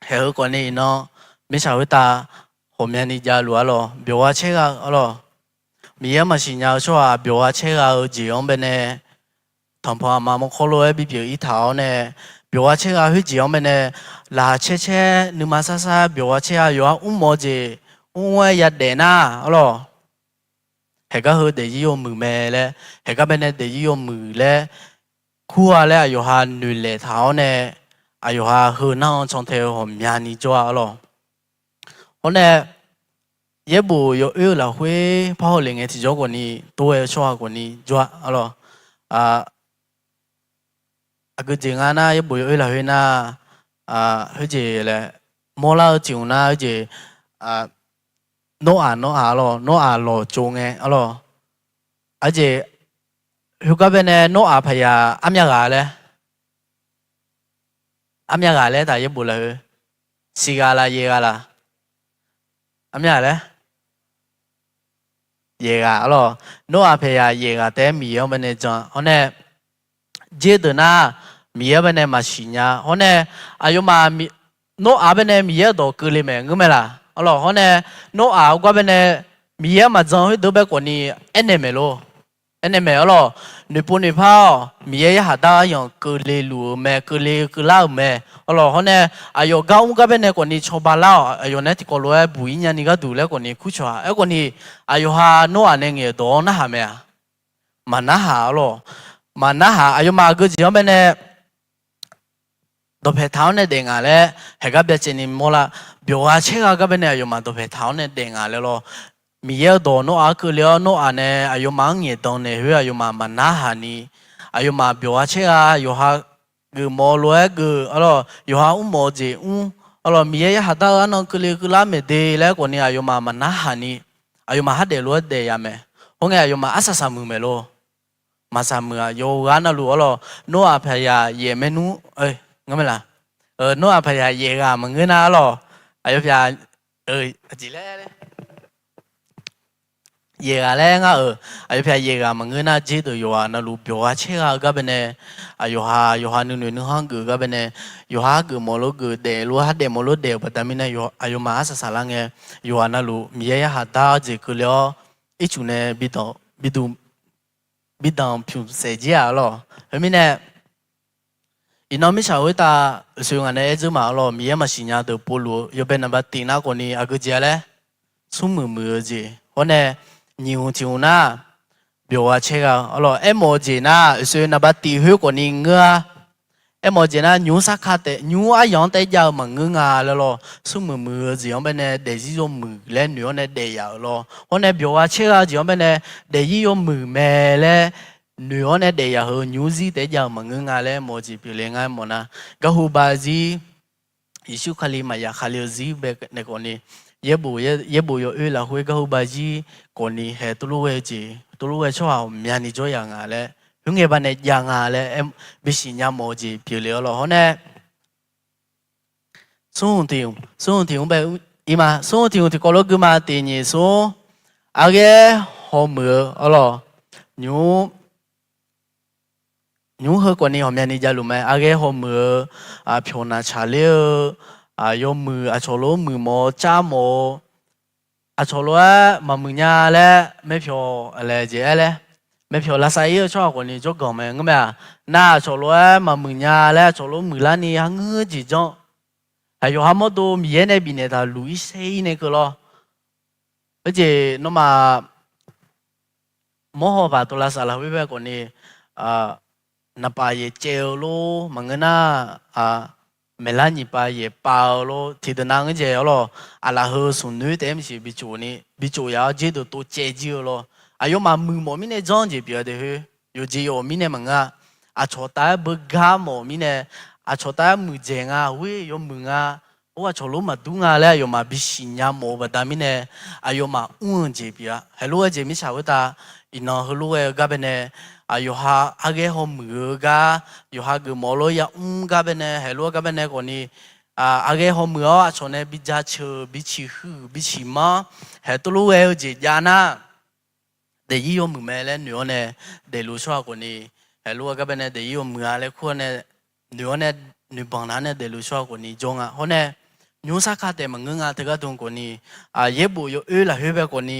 Haeq heu khawfni iqnan mirtsaq khoertav ghawqmyani javluf arlawq, byawqgha caer gha-eu arlawq. Miqyaer maqsiq nya-eu tsawrhaq byawqgha caer gha-eu jeq-anr baenae, tanqpanq aqma mawrkhawr lof-aer bipyeuf ir taq-awr nae, byawqgha caer gha khoerjeq-anr baenae, laqkhaq caer caer nuima sar sar byawqgha caer gha yawqha mrmawf-eu jeq mr mr-aer yadaef nar arlawq. Haeq gar heu daefzir yawmuiq mae laer, haeq gar baenae daefzir yawmuiq laer kur-a laer aqyawqha noeqlaeq taq-awr nae, aqyawqha heu nar-anr cantae-eu ghawqmyani jawr-a arlawq. Hawr nae yaerbof yawoer-eu lafkhoer parhaw lef ngae tiqjawr khawfni tov-aer-eu tsawrhaq khawfni jawr-a arlawq. Aqgeujeq nga nar yaerbof yawoer lafkhoer nar, khoerjeq laer mawrlar-eu tiq hmq nar khoerjeq, Nawr-aq, Nawr-aq arlawq, Nawr-aq lawqtsov ngae arlawq. Aqjeq, khoergar baenae Nawr-aq paqyaq armyav ghaq laer, armyav ghaq laer taf yaerbof lafkhoer, siq ghaq laf yaeq ghaq laf? Armyav laer? Yaeq ghaq arlawq. Noraq paeqyaq yaeq ghaq taef-aer Miqyaer-anr baenae jan hawr nae, jerdeuq nar Miqyaer-anr baenae maqsiq nya hawr nae, aqyawfmaf Noraq baenae Miqyaer-euq dawq keuvle maeq ngeur mae laq arlawq. Hawr nae Noraq-eu gar baenae Miqyaer-anr maqjan khoerdeuq bae khawfni aernaeq maeq lor. Aernaeq maeq arlawq. Noeqpov noeqpar-awq, Miqyaer yarkhaq dar-awr yanq keuvle luf-euq mae, keuvle keuvlar-euq mae arlawq. Hawr nae aqyawf gar mr gar baenae khawfni cawba lar-awq, aqyawf nae tiqkawv lof-aer buq-ir nyani gharduq laer khawfni kurcawq-a. Aerkhawfni aqyawf ha Noraq nae ngaeq-euq dawq-anr narhaq mae-a? Maqnarhaq arlawq. Maqnarhaq. Aqyawfmaf aqgeu jeq-anr baenae dawqpaeq taq-awr nae daef nga laer haeq gar byacaevni mawrlar. Byawq gha caer gha gar baenae aqyawfmaf dawqpaeq taq-awr nae daef nga laer lawr. Miqyaer-euq dawq Noraq-anr keuvle-awr, Noraq nae aqyawfmaf-anr ngaeqdan naeq khoer aqyawfmaf maqnarhaq ni, aqyawfmaf byawq gha caer gha, yawqha geufmawf lof-aer geuf arlawq, yawqha mrmawf-eu jeq mr arlawq, Miqyaer yarkhaq dar-eu arnan keuvle keuvlar maeq de laer khawfni aqyawfmaf maqnarhaq ni, aqyawfmaf hardaef lof-aer daef ya mae. Khoerngae aqyawfmaf arsaq saq muiq maeq lor. Maqsaq muiq-aq, yawqghaq navluf arlawq, Noraq paeqyaq yaeq maernmr, ngar mae laq? Noraq paeqyaq yaeq ghaq maqngeur nar arlawq, aqyawf paeqyaq, aqjeq laer, yaeq ghaq laer ngar-euq, aqyawf paeqyaq yaeq ghaq maqngeur nar, jerdeuq yawqghaq navluf byawq gha caer gha-eu gar baenae, aqyawf ha yawqha nuinoeq nuikhanr geuf-eu gar baenae, yawqha geufmawf lof geuf daef lof-aer hardaef mawf lof daef-euq baqda mirnae, aqyawfmaf arsaq saq lar ngae, yawqghaq navluf Miqyaer yarkhaq dar-eu jeq keuvle-awr, ircuf nae bidanq, biduq bidanq pyuq saef jir-aq arlawq. Khoermirnae, iqnan mirtsaq khoertav uqsoe ngaq nae aer dzeur ma arlawq, Miqyaer maqsiq nya deuq povluf-eu yawbae naqba tiq nar khawfni aqgeu jeq-a laer, smrmuiq muiq-eu jeq hawr nae, nyiq hmq tiq hmq nar, byawq gha caer gha-eu arlawq, aermawf-eu jeq nar uqsoe naqba tiq khoer khawfni ngeur-a. Aermawf-eu jeq nar, nymqmr sarkar taef, nymqmr aryamq-anr taef-aer jav-eu maqngeur nga laer lawr, smrmuiq muiq-eu jeq-anr baenae daefzir yawmuiq laer noeq-awr nae daef yaf-euq lawr. Hawr nae byawq gha caer gha-eu jeq-anr baenae daefzir yawmuiq mae laer noeq-awr nae daef yaf-euq nymqmr zir taef-aer jav-eu maqngeur nga laer mawf-eu jeq pyeufle ngar mawf nar, garhu ba zir, Yeqsur Kali maqyaf khaqle-eu zir bae nae khawfni, yaerbof, yaerbof yawoer lafkhoer garhu ba zir khawfni haeq tov lof ghae-eu jeq, tov lof ghae tsawrhaq ghawqmyani jawr yaf nga laer, khoerngae ba nae jav nga laer bisiq nya mawf-eu jeq pyeufle-awr lawr. Hawr nae smr hmq tiq hmq, smr hmq tiq hmq bae ir ma, smr hmq tiq hmq tiqkawv lof gui ma, tiq nyiq smr, arghaer hawmuiq-eu arlawq, nymq Nymq-mr heu khawfni ghawqmyani javluf mae. Arghaer hawmuiq-eu, pyawq naq tsaqler-eu, yawmuiq aqcawq lof muiq mawf-eu car mawf-eu, aqcawq lof-aer maqmuiq nya laer maerpyawq laejae-aer laer, maerpyawq lavsav ir-eu tsawrhaq khawfni jawrganq mae ngeur mae-aq. Nar aqcawq lof-aer maqmuiq nya laer aqcawq lof muiqlar ni arngeur jeq janr. Aq, yawqha mawrdo Miqyaer nae bifnaeq taq luf ir saer ir nae keuvlawr. Khoerjeq nawmaf mawrhaw paq tov lavsav lafkhoer bae khawfni, naqpaf yaeq caev-eu lor maqngeur nar, maeqlar nyiq pav yaeq pav-eu lor tiqdeuq nav ngeur jaeq-awr lawq. Aqlaf heu smq noer taef-aer maqsiq bi tsof ni bi tsof yaf-awr jerdeuq tov caev jir-eu lawr. Aqyawfmaf muiq mawf mirnae janr jeq pyeuf-a de khoer, yawqjeq yawf mirnae maqngeur-a. Aqcawq tav-aer beugar mawf mirnae, aqcawq tav-aer muiqdzaeq nga, ghoer yawmuiq nga, or aqcawq lof maqdur nga laer aqyawfmaf bisiq nya mawf-eu baqda mirnae, aqyawfmaf mr-eu jeq pyeuf-a. Heulof-aer jeq mirtsaq khoertav, iqnan heulof ghae-eu gar bae nae, yawqha arghaer hawmuiq-eu gar, yawqha geufmawf lof yamr gar bae nae, heulof-aer gar bae nae khawfni, arghaer hawmuiq-awr aqcawq nae bi jaceuq bi ciqhuiq bi ciqmanr, haeq tov lof ghae-eu jeq jav nar, daefzir yawmuiq mae laer noeq-awr nae daefluf tsawrhaq khawfni, haeq lof-aer gar bae nae daefzir yawmuiq-a laer kur-awr nae noeq-awr nae noeqbanq nar nae daefluf tsawrhaq khawfni jawr nga. Hawr nae nymr sarkar taef maqngeur nga teugar dm khawfni, yaerbof yawoer lafkhoer bae khawfni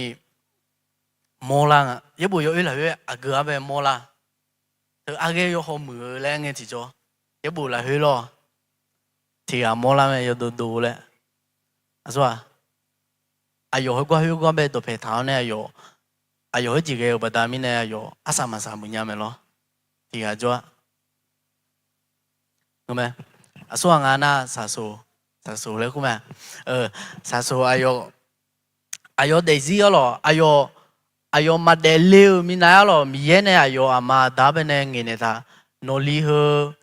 mawrlar nga. Yaerbof yawoer lafkhoer aqgeu-anr bae mawrlar. Teu arghaer yawhaw muiq-eu laer ngae tiqjawr, yaerbof lafkhoer lawr, tiq ghaq mawrlar mae yawdov dov laer. Aqsur-aq, aqyawf khoergar khoergar bae dawqpae taq-awr nae aqyawf, aqyawf khoerjeq ghae-eu baqda mirnae aqyawf arsaq maqsaq muiq nya mae lawr. Tiq ghaq jawr-a. Aqsur-aq, ngar nar saqsoq, saqsoq laer kur mae. Saqsoq aqyawf, aqyawf daefzir-awr lawq, aqyawf maqdaef le-euq minav-aer lawq, Miqyaer nae aqyawf aqma aqda-anr bae nae ngaeqnaeq taq. Nawqli heu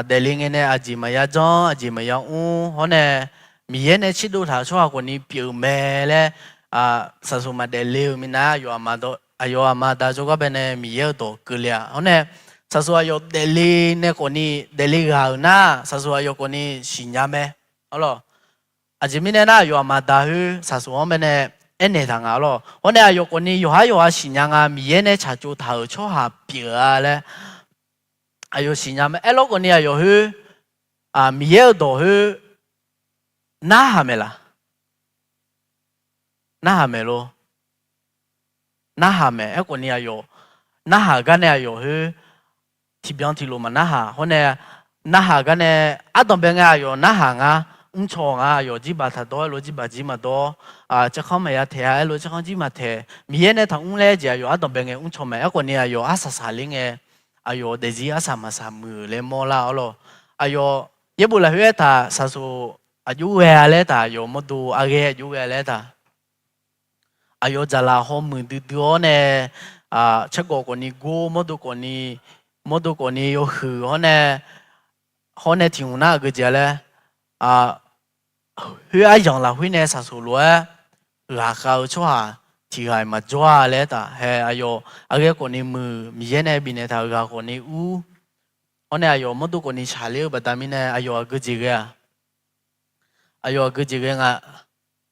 daefle ngae nae aqjeq maqya janr aqjeq maqya mr hawr nae, Miqyaer nae tserdov taq-eu tsawrhaq khawfni pyeuf mae laer, saqsoq maqdaef le-euq minav-aer aqyawf aqma aqda jawrgar bae nae Miqyaer-euq dawq keuvle-a. Hawr nae saqsoq aqyawf daefle nae khawfni daefle ghaq-euq nar, saqsoq aqyawf khawfni siqnya mae. Arlawq, aqjeq mirnae nar, aqyawf aqma da khoer saqsoq-anr baenae aernaeq taq nga arlawq. Hawr nae aqyawf khawfni yawqhar yawqha siqnya nga, Miqyaer nae tsaqtsov taq-euq tsawrhaq pyeuf-a laer aqyawf siqnya mae. Aerlawr khawfni aqyawf khoer, Miqyaer-euq dawq khoer narhaq maeq laq? Narhaq maeq lor. Narhaq maeq. Aerkhawfni aqyawf narhaq gar nae aqyawf khoer tiqbyan tiqlof maqnarhaq. Hawr nae narhaq gar nae ardanqbae ngae aqyawf narhaq ngar, mrcaw ngar, aqyawf jirbaq taqdawr aerlof jirbaq jir maqdawr, tserkhanr maqya taeq-a aerlof tserkhanr jir maqtaeq. Miqyaer nae taqmr laer jeq aqyawf ardanqbae ngae mrcaw mae. Aerkhawfni aqyawf arsaq saqler ngae, aqyawf daefzir arsaq maqsaq muiq-euq laer mawrlar arlawq. Aqyawf yaerbof lafkhoer aertaq saqsoq aqjox ghae-a laer taq, aqyawf mawrdo arghaer aqjox ghae-a laer taq. Aqyawf dzaqlaq hawmuiq duidui-awr nae, caergawf khawfni gor, mawrdo khawfni, mawrdo khawfni yawhuiq hawr nae, hawr nae tiq hmq nar aqgeu jeq-a laer, khoer aryamq lafkhoer nae saqsoq lof-aer ghaqkhav-eu tsawrhaq tiq ghaq-iq maqjawr-a laer taf. Hae aqyawf arghaer khawfni muiq, Miqyaer nae bifnaeq taq-euq ghaq khawfni ur, hawr nae aqyawf mawrdo khawfni shaqler-eu baqda mirnae aqyawf aqgeu jeq ghae-a? Aqyawf aqgeu jeq ghae nga?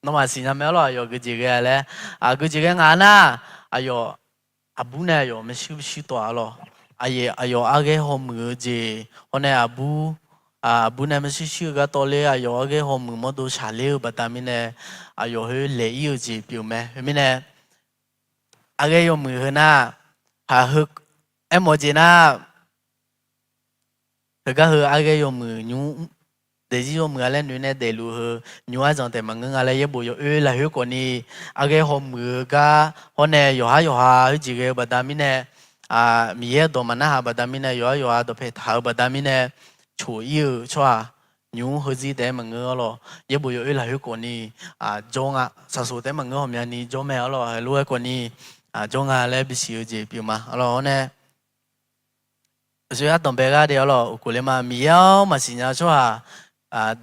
Nawmaf siqnya mae arlawq, aqyawf aqgeu jeq ghae-a laer. Aqgeu jeq ghae nga nar, aqyawf aqbur nae aqyawf maershuir shuir tawv-a arlawq. Aqyawf arghaer hawmuiq-eu jeq hawr nae aqbur, aqbur nae maershuir shuir-eu gar tawv ler, aqyawf arghaer hawmuiq mawrdo shaqler-eu baqda mirnae aqyawf khoer laeq-ir-eu jeq pyeuf mae. Khoermirnae arghaer yawmuiq heu nar, haq heu aermawf-eu jeq nar, heugar heu arghaer yawmuiq nymr, daefzir yawmuiq-a laer noeq nae daefluf heu nymr arzanq taef maqngeur nga laer yaerbof yawoer lafkhoer khawfni, arghaer hawmuiq-eu gar hawr nae yawqhar yawqha khoerjeq ghae-eu baqda mirnae, Miqyaer dawq maqnarhaq baqda mirnae, yawqhar yawqha dawqpae taq-eu baqda mirnae, coq-ir-eu tsawrhaq nymr heuzir taef-aer maqngeur arlawq. Yaerbof yawoer lafkhoer khawfni jawr nga. Saqsoq taef-aer maqngeur, ghawqmyani jawr mae arlawq. Heulof-aer khawfni jawr nga laer bisiq-eu jeq pyeuf ma arlawq. Hawr nae aqsur ardanqbae gharde arlawq, uqkhof le ma. Miqyaer-anr maqsiq nya-eu tsawrhaq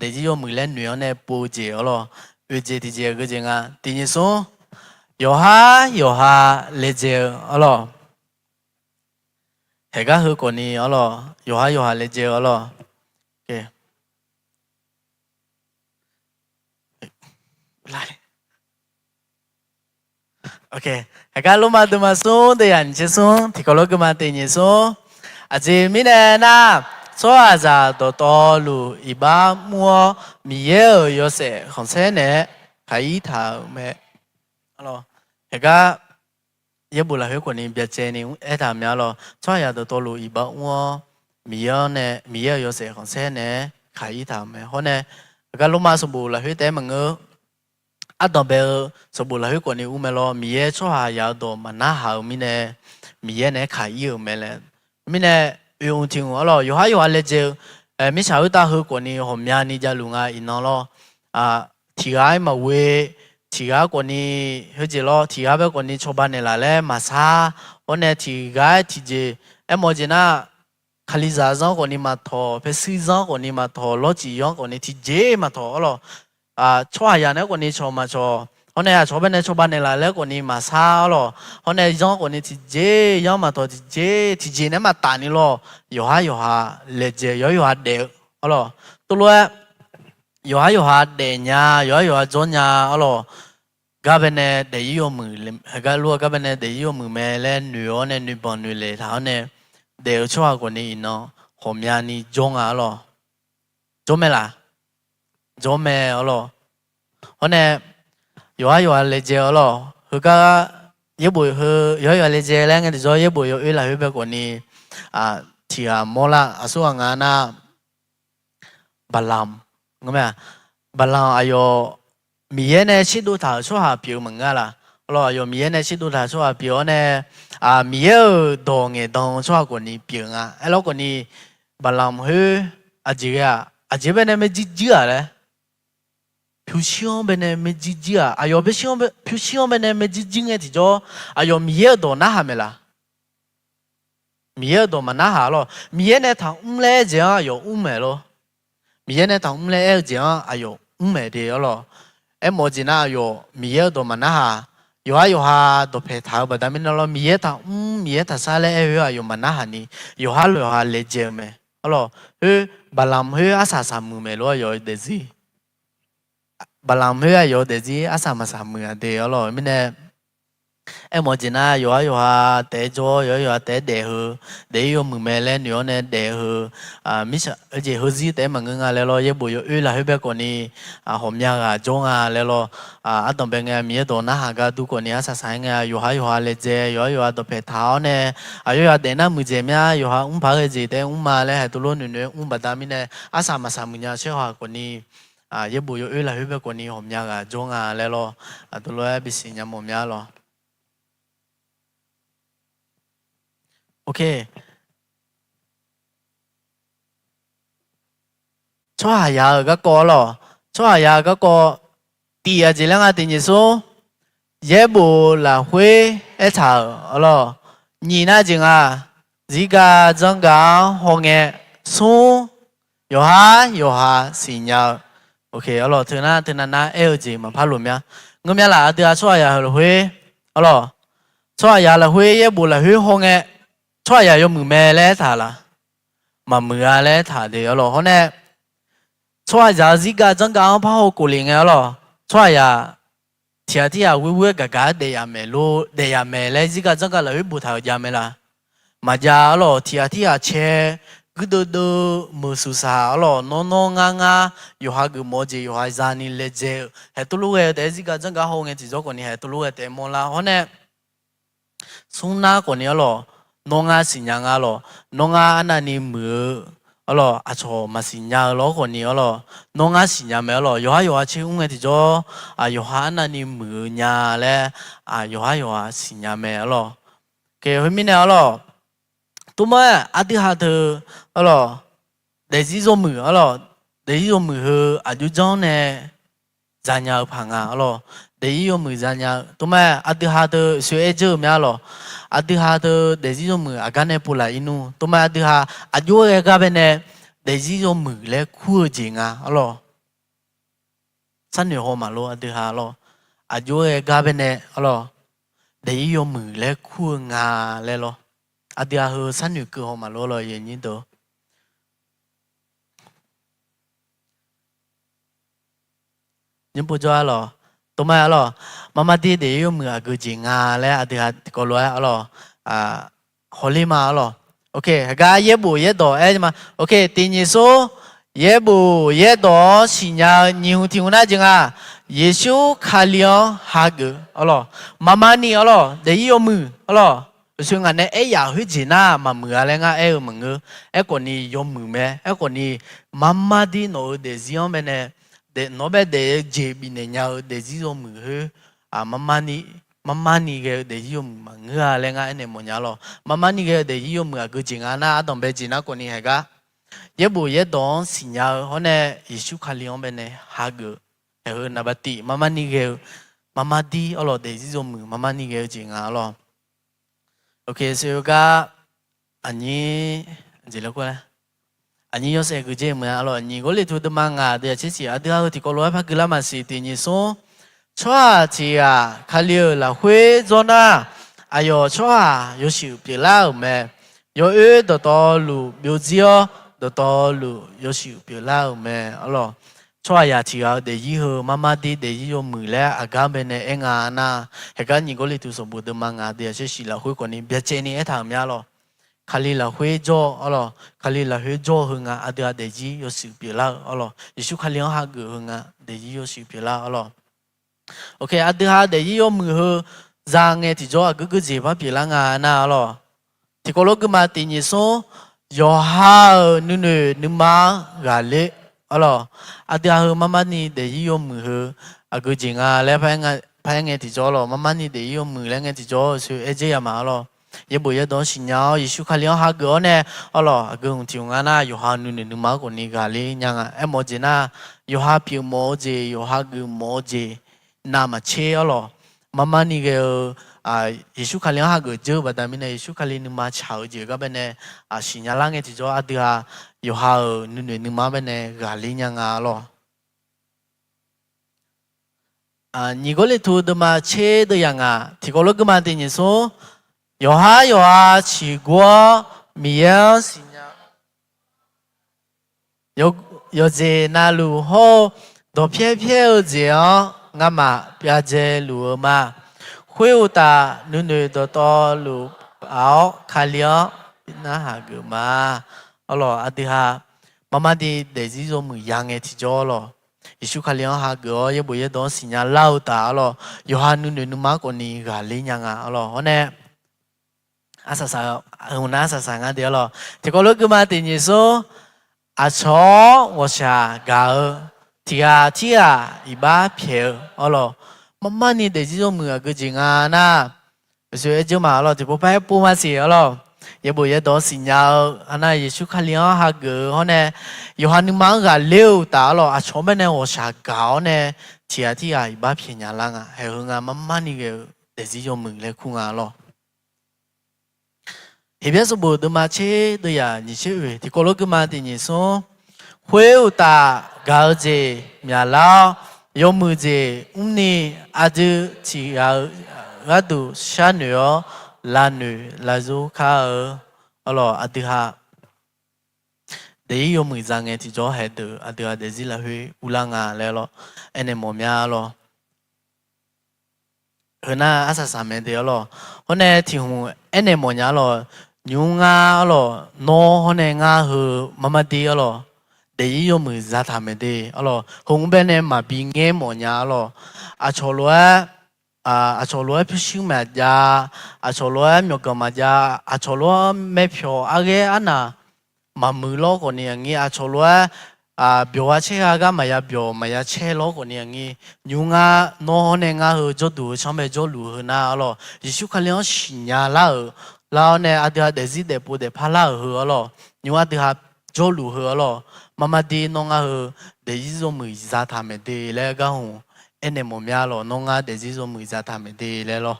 daefzir yawmuiq laer noeq-awr nae pov-eu jeq arlawq. Oeq jeq tiqjeq aqgeu jeq nga. Tiq nyiq smr, yawqhar yawqha laejae-eu arlawq. Haeqgar heu khawfni arlawq, yawqhar yawqha laejae-eu arlawq. Haeqgar Lormav deuvma smr deuvyaq nyiq tser smr tiqkawv lof geuvma tiq nyiq smr. Aqjeq mirnae nar, tsawrhaqzaq dawqtawvluf iqbax mr-awr, Miqyaer-euq yawshaef khanqsaer naeq-aer kaq-ir taq-euq mae. Haeqgar yaerbof lafkhoer khawfni byacaevni aertaq mya lawr. Tsawrhaqzaq dawqtawvluf iqbax mr-awr, Miqyaer-anr nae, Miqyaer-euq yawshaef khanqsaer naeq-aer kaq-ir taq-euq mae. Hawr nae, gar Lormav sanqbof lafkhoer taef-aer maqngeur, ardanqbae-eu sanqbof lafkhoer khawfni ur mae lawr. Miqyaer tsawrhaqzaq-eu dawq maqnarhaq-eu mirnae, Miqyaer naeq-aer kaq-ir-euq mae laer. Mirnae, oeq hmq tiq hmq arlawq, yawqhar yawqha laejae-eu mirtsaq khoertav heu khawfni ghawqmyani javluf nga iqnan lawr. Tiqghaq-aer maqghoe, tiqghaq khawfni khoerjeq lawr, tiqghaq bae khawfni cawba naeqlaf laer maqsar. Hawr nae tiqghaq-aer tiqjeq aermawf-eu jeq nar, Kalizaq zanr khawfni maqtawq, paershuir zanr khawfni maqtawq, lawrcif zanr khawfni tiqjeq maqtawq arlawq. Tsawrhaqzaq naeq-aer khawfni cawq maqcawq, hawr nae aqcawq bae nae cawba naeqlaf laer khawfni maqsar arlawq. Hawr nae zanr khawfni tiqjeq zanr maqtawq, tiqjeq tiqjeq naeq-aer maqtaf ni lawr. Yawqhar yawqha laejae, yawqhar yawqha daef-eu arlawq. Tov lof-aer yawqhar yawqha daef nya, yawqhar yawqha jawr nya arlawq. Gar bae nae daef-ir yawmuiq, gar lof-aer gar bae nae daef-ir yawmuiq mae laer noeq-awr nae noeqbanq noeqlaeq taq-awr nae daef-eu tsawrhaq khawfni iqnan ghawqmyani jawr nga arlawq. Jawr mae laf? Jawr mae arlawq. Hawr nae yawqhar yawqha laejae arlawq. Heugar yaerbof heu yawqhar yawqha laejae laer ngae tiqjawr yaerbof yawoer lafkhoer bae khawfni tiqghaq mawrlar. Aqsurghaq nga nar, Baqlamq, Baqlamq aqyawf Miqyaer nae tserdov taq-euq tsawrhaq pyeuf-eu maqngeur laf? Arlawq, aqyawf Miqyaer nae tserdov taq-euq tsawrhaq pyeuf-awr nae, Miqyaer-euq dawq ngaeqdan-eu tsawrhaq khawfni pyeuf nga. Aerlawr khawfni Baqlamq khoer aqjeq ghae-aq, aqjeq bae nae maerjir jir-aq laer, pyurshuir-anr bae nae maerjir jir-aq, aqyawf pyurshuir-anr bae nae maerjir jir ngae tiqjawr, aqyawf Miqyaer-euq dawq narhaq maeq laf? Miqyaer-euq dawq maqnarhaq lawr. Miqyaer nae taqmr laer aer-eu jeq-anr aqyawf mr mae lawr. Miqyaer nae taqmr laer aer-eu jeq-anr aqyawf mr mae de arlawq. Aermawf-eu jeq nar aqyawf Miqyaer-euq dawq maqnarhaq yawqhar yawqha dawqpaeq taq-eu baqda mirnae lawr, Miqyaer taqmr Miqyaer taqshar laer aer-eu aqyawf maqnarhaq ni, yawqhar yawqha laejae-eu mae. Arlawq, khoer Baqlamq khoer arsaq saqmuiq maeq lof-aer yawq-eu daefzir. Baqlamq khoer aqyawf-eu daefzir arsaq maqsaq muiq-a de. Arlawq, mirnae aermawf-eu jeq nar, yawqhar yawqha taef-aer jawr, yawqhar yawqha taef-aer daef heu, daefzir yawmuiq mae laer noeq-awr nae daef heu, mirtsaq jeq heuzir taef-aer maqngeur nga laer lawr, yaerbof yawoer lafkhoer bae khawfni, ghawqmya ghaq jawr nga laer lawr, ardanq bae ngae Miqyaer dawq narhaq gar dur khawfni arsaq saq-aer ngae, yawqhar yawqha laejae, yawqhar yawqha dawqpaeq taq-awr nae, aqyawf yawqha daef nar muiqdzaeq mya, yawqha mrpaq-eu jeq taef-aer mr ma laer haeq tov lof noeq noeq-aer mr baqda mirnae, arsaq maqsaq muiq nya tsawrhaq khawfni, yaerbof yawoer lafkhoer bae khawfni ghawqmya ghaq jawr nga laer lawr, aqdui lof-aer bisiq nya mawf mya lawr. Tsawrhaqzaq-euq garkawv arlawq, tsawrhaqzaq-euq garkawv, tiq aqjeq laer nga tiq nyiq smr, yaerbof lafkhoer aertaq-euq arlawq, nyiq nar jeq nga, zirgaq janrgaq-anr hawngae, smr, yawqhar yawqha siqnya-eu, arlawq, teunar teunav nar aer-eu jeq maqpar loq mya. Ngeur mya laf, aqdui-aq tsawrhaqzaq-euq lafkhoer arlawq, tsawrhaqzaq lafkhoer yaerbof lafkhoer hawngae, tsawrhaqzaq yawmuiq mae laer aertaq laf? Maqmuiq-a laer aertaq de arlawq. Hawr nae tsawrhaqzaq-eu zirgaq janrgaq-anr parhaw khofle ngae arlawq, tsawrhaqzaq tiq ghaq tirghaq ghoer ghoer-aer gaqgaq-aer daef yaf mae laer zirgaq janrgaq lafkhoer boftaq-euq jav mae laf? Maqjav arlawq. Tiq ghaq tirghaq cae, guirdeuv deuv, meuq suqsaq arlawq, nawr nawr ngar ngar, yawqha geufmawf-eu jeq yawqha zani laejae-eu haeq tov lof ghae-eu taef-aer zirgaq janrgaq haw ngae tiqjawr khawfni haeq tov lof ghae taef-aer mawrlar. Hawr nae smr nar khawfni arlawq, nawr ngar siqnya nga arlawq, nawr ngar arnavni muiq-eu arlawq, aqcawq maqsiq nya-eu lawr khawfni arlawq, nawr ngar siqnya mae arlawq. Yawqhar yawqha tser mr ngae tiqjawr, yawqha arnavni muiq-eu nya laer, yawqhar yawqha siqnya mae arlawq. Khoermirnae arlawq, tov mar-aer aqdui ha teu arlawq, daefzir yawmuiq arlawq, daefzir yawmuiq heu aqjox janr nae zanya-eu paq nga arlawq. Daefzir yawmuiq zanya-eu tov mar-aer aqdui ha teu soe-aer dzeur-eu mya arlawq, aqdui ha teu daefzir yawmuiq aqgar nae povlaf ir nmr. Tov mar-aer aqdui ha aqjox-aer ghae gar bae nae daefzir yawmuiq laer kur-eu jeq nga arlawq. Sharnoeq haw maqlor aqdui ha arlawq, aqjox-aer ghae gar bae nae arlawq, daefzir yawmuiq laer kur-eu nga laer lawr. Aqdui ha heu sharnoeq keuv haw maqlor lawr, aqnyir deuq nymr povjawr arlawq, tov mar-aer arlawq, marmar dir daefzir yawmuiq aqgeu jeq nga laer aqdui ha tiqkawv lof-aer arlawq, hawler ma arlawq. Haqgar yaerbof yaerdawq aer ma. Tiq nyiq smr, yaerbof yaerdawq-anr siqnya-eu nyiq hmq tiq hmq nar jeq nga, Yeqsur Kali-anr hageuf arlawq, marmar ni arlawq, daefzir yawmuiq arlawq, uqshoe ngaq nae aer yaf khoerjeq nar maqmuiq-a laer ngar aer-eu maqngeur. Aerkhawfni yawmuiq mae. Aerkhawfni marmar dir nawq-euq daefzir-anr bae nae, nawr bae daef-eu jeq bifnaeq nya-eu daefzir yawmuiq khoer, marmar ni ghae-eu daefzir yawmuiq maqngeur-a laer ngar aernaeq mawfnya lawq. Marmar ni ghae-eu daefzir yawmuiq aqgeu jeq nga nar, ardanq bae jeq nar khawfni haqgar yaerbof yaerdawq-anr siqnya-eu hawr nae Yeqsur Kali-anr bae nae hageuf, haeq heu naqba tif marmar ni ghae-eu, marmar dir arlawq daefzir yawmuiq marmar ni ghae-eu jeq nga arlawq. Oke, seugar aqnyir, jeq laer, aqnyir yawshaef geujeq mq-a arlawq, aqnyir Gawrliqtu deuvma ngaq deuq-aq tsersiq, aqdui ha-eu tiqkawv lof-aer par gui lar maqsiq. Tiq nyiq smr, tsawrhaq tiq ghaq Kali-euq lafkhoer dzawr nar, aqyawf tsawrhaq yawshuif pyeuflar-euq mae. Yawoer dawqtawvluf byovzir-awr, dawqtawvluf yawshuif pyeuflar-euq mae arlawq. Tsawrhaqzaq tiq ghaq-eu daefzir heu marmar dir daefzir yawmuiq laer aqgar bae nae aer nga nar, haqgar nyiq Gawrliqtu sanqbof deuvma ngaq deuq-aq tsersiq lafkhoer khawfni byacaevni aertaq-euq mya arlawq. Kali lafkhoer jawr-eu arlawq, Kali lafkhoer jawr-eu heu nga aqdui ha daefzir yawshuif pyeuflar-eu arlawq, Yeqsur Kali-anr hageuf heu nga daefzir yawshuif pyeuflar-eu arlawq. Oke, aqdui ha daefzir yawmuiq heu za ngae tiqjawr aqgeu geujeq par pyeuflar nga nar arlawq. Tiqkawv lof gui ma, tiq nyiq smr, yawqha-euq nuinoeq nuima-anr ghaqler arlawq. Aqdui ha heu marmar ni daefzir yawmuiq heu aqgeu jeq nga laer paraer ngae tiqjawr arlawq, marmar ni daefzir yawmuiq laer ngae tiqjawr-eu soe-aer dzer yamaf arlawq. Yaerbof yaerdawq-anr siqnya-awr Yeqsur Kali-anr hageuf-awr nae arlawq, aqgeu hmq tiq hmq nga nar yawqha nuinoeq nuima-anr khawfni ghaqler nya nga. Aermawf-eu jeq nar, yawqha pyeufmawf-eu jeq, yawqha geufmawf-eu jeq navmaqtser arlawq, marmar ni ghae-eu Yeqsur Kali-anr hageuf dzeur-eu baqda mirnae Yeqsur Kali nuima tsaq-eu jeq gar bae nae siqnya lar ngae tiqjawr aqdui ha yawqha-euq nuinoeq nuima-anr bae nae ghaqler nya nga arlawq. Nyiq Gawrliqtu deuvma tser deuv yaq ngaq tiqkawv lof guima tiq nyiq smr, yawqhar yawqha ciqgor-awr Miqyaer-anr siqnya yawqjeq navluf hawr-eu dawqpyaer pyaer-eu jeq-anr ngamaf pyavdzae luf-eu ma. Khoeruqtaf nuinoeq dawqtawvluf paf-awr Kali-anr bi narhaq geuf ma. Arlawq, aqdui ha marmar ni daefzir yawmuiq ya ngae tiqjawr lawq, Yeqsur Kali-anr hageuf-awr yaerbof yaerdawq-anr siqnya lar-eu taf arlawq, yawqha nuinoeq nuima-anr khawfni ghaqler nya nga arlawq. Hawr nae arsaq saq, hmq nar arsaq saq ngar de arlawq. Tiqkawv lof guima tiq nyiq smr, aqcawq-awr ghawqshaq gaq-eu, tiq ghaq tirghaq iqbax pyaeq-eu arlawq, marmar ni daefzir yawmuiq aqgeu jeq nga nar, aqsur aer jeur ma arlawq, tiqpov par aer pov ma siq arlawq. Yaerbof yaerdawq-anr siqnya-eu arnar Yeqsur Kali-anr hageuf-eu hawr nae, yawqha nuima-anr ghaqler-eu taf arlawq, aqcawq-anr bae nae ghawqshaq gaq-awr nae, tiq ghaq tirghaq iqbax pyaeq nya lar nga. Haeq heu nga marmar ni ghae-eu daefzir yawmuiq laer kur nga arlawq. Heqbyaer sanqbof deuvma tser deuv yaq nyiq tser oeq tiqkawv lof guima tiq nyiq smr, khoeruqtaf gaq-eu jeq myaqlar-awr, yawmuiq jeq mrni aqdui tiq ghaq-eu gharduq sharnoeq-awr lavnoeq lavzur kar-eu arlawq, aqdui ha daefzir yawmuiq za ngae tiqjawr haeqdeuq aqdui ha daefzir lafkhoer urlar nga laer lawr, aernaeq mawf mya lawr. Heu nar arsaq saq mae de arlawq. Hawr nae tiq hmq aernaeq mawf nya arlawq. Nymr ngar arlawq, nawr hawr nae ngar heu marmar dir arlawq, daefzir yawmuiq zataq mae de arlawq. Heu mr bae nae maqbi ngaer mawf nya arlawq. Aqcawq lof-aer, aqcawq lof-aer pyurshuir maqjav, aqcawq lof-aer myawqganq maqjav, aqcawq lof-aer maerpyawq arghaer arnaq maqmuiq lawr khawfni aqnyir, aqcawq lof-aer byawq gha caer gha gar maqya byawq maqya caer lawr khawfni aqnyir, nymr ngar nawr hawr nae ngar heu jawrduq heu canr bae jawrluf heu nar arlawq, Yeqsur Kali-anr siqnya lar-euq lar-awr nae aqdui ha daefzir daefpov daefpar lar-euq heu arlawq, nymr aqdui ha jawrluf heu arlawq, marmar dir nawr ngar heu daefzir yawmuiq zataq mae de laer gar hmq aernaeq mawf mya lawq, nawr ngar daefzir yawmuiq zataq mae de laer lawr.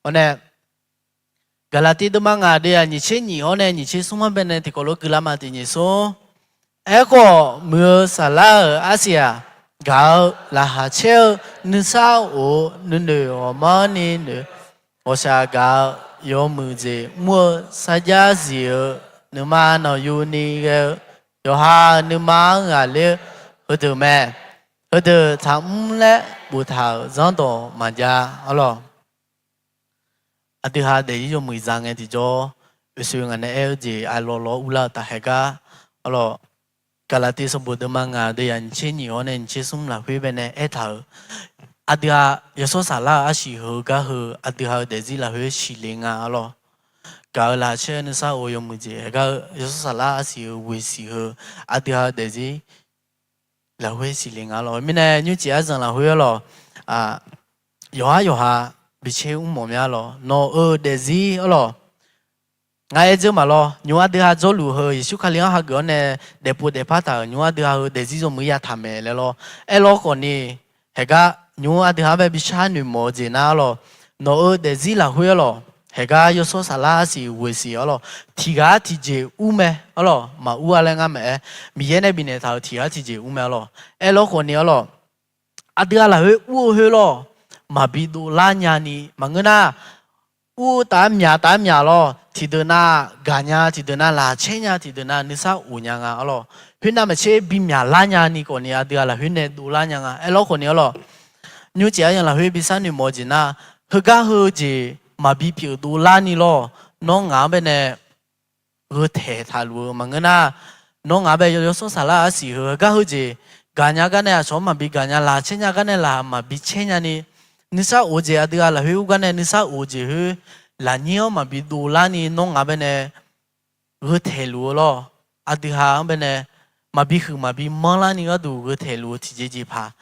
Hawr nae Gaqlaqtiv deuvma ngaq deuv yaq nyiq tser nyiq hawr nae nyiq tser smr-anr bae nae tiqkawv lof guiqlanq ma tiq nyiq smr. Aerkhawf, muiq-eu saflar-euq arsiq-aq, gaq-eu laqkhaq caer-eu nuisar of-eu nuinoeq ghawqmanrni noeq, ghawqshaq gaq-eu yawmuiq jeq mr-eu sarjax zif-eu nuima nanqyuni ghae-eu yawqha-euq nuima-anr ghaqler-eu heudeuq mae. Heudeuq taqmr laer boftaq-euq zanrdawq maqjav arlawq. Aqdui ha daefzir yawmuiq za ngae tiqjawr, oeqsoeq ngaq nae aer-eu jeq aqlawq lawr urlar-eu taf haeq gar arlawq. Gaqlaqtiv sanqbof deuvma ngaq deuv yaq nyiq tser nyiq hawr nae nyiq tser smr lafkhoer bae nae aertaq-euq, aqdui ha yawshawr saflar-eu arsiq heu gar heu aqdui ha-eu daefzir lafkhoer siqle nga arlawq. Gaq-eu laqkhaq caer-eu nuisar of yawmuiq jeq haeq gar-eu yawshawr saflar arsiq heu ghoeq siq heu, aqdui ha-eu daefzir lafkhoer siqle nga arlawq. Mirnae nymrcif arzanq lafkhoer arlawq, yawqhar yawqha bi caer mr mawf mya arlawq. Nawq-euq daefzir arlawq, ngar aer dzeur maqlawr, nymr aqdui ha jawrluf heu Yeqsur Kali-anr hageuf-awr nae daefpov daefpar taq-euq nymr aqdui ha heu daefzir yawmuiq yataq mae laer lawr. Aerlawr khawfni, haeq gar nymr aqdui ha-anr bae bi sharnoeq mawf-eu jeq nar arlawq, nawq-euq daefzir lafkhoer arlawq, haeq gar yawshawr saflar arsiq ghoeq siq arlawq, tiq ghaq tiqjeq ur mae arlawq, maqur-a laer ngar maqaer, Miqyaer nae bifnaeq taq-euq tiq ghaq tiqjeq ur mae arlawq. Aerlawr khawfni arlawq, aqdui ha lafkhoer ur-eu khoer lawr, maqbi dovlar nyani maqngeur nar, ur-eu taf-aer myaq taf-aer myaq lawr, tiqdeuq nav gaqnya, tiqdeuq nav laqcaer nya, tiqdeuq nav nuisar of nya nga arlawq. Khoernav maqtser bi myaqlar nyani khawfni aqdui ha lafkhoer nae dovlar nya nga. Aerlawr khawfni arlawq, nymrcif aryamq lafkhoer bi sharnoeq mawf-eu jeq nar, heugar heu jeq maqbi pyeuf dovlar ni lawr, nawr ngaq-anr bae nae gheu taeq taqluf-eu maqngeur nar, nawr ngaq-anr bae yawshawr saflar arsiq heu gar heu jeq gaqnya gar nae aqcawq-anr maqbi gaqnya, laqcaer nya gar nae laq maqbi caer nyani, nuisar of-eu jeq aqdui ha lafkhoer ur gar nae nuisar of-eu jeq khoer lafnyir-anr maqbi dovlar ni nawr ngaq-anr bae nae gheu taeq luf-eu lawr. Aqdui ha-anr bae nae maqbi huiq maqbi manrlar ni gharduq gheu taeq luf-eu tiqjeq jeq paq,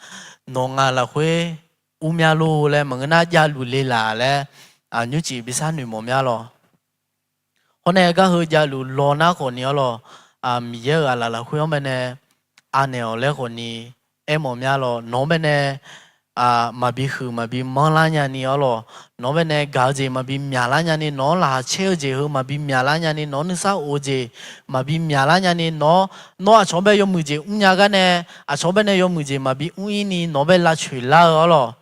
nawq ngaq lafkhoer ur mya lor laer maqngeur nar javluf le laf laer, nymrcif bi sharnoeq mawf mya lawr. Hawr nae gar heu javluf law nar khawfni arlawr, Miqyaer-euq aqlaf lafkhoer-anr bae nae anaeq-awq laer khawfni aermawf mya lawr. Nawq-anr bae nae maqbi huiq maqbi manrlar nyani arlawr, nawq-anr bae nae gaq-eu jeq maqbi myaqlar nyani, nawq-anr laqkhaq caer-eu jeq heu maqbi myaqlar nyani, nawq-anr nuisar of-eu jeq maqbi myaqlar nyani, nawq, nawr aqcawq-anr bae yawmuiq jeq mrnya gar nae, aqcawq-anr bae nae yawmuiq jeq maqbi mr-ir ni nawq-anr bae lavcoeq lar-eu arlawr.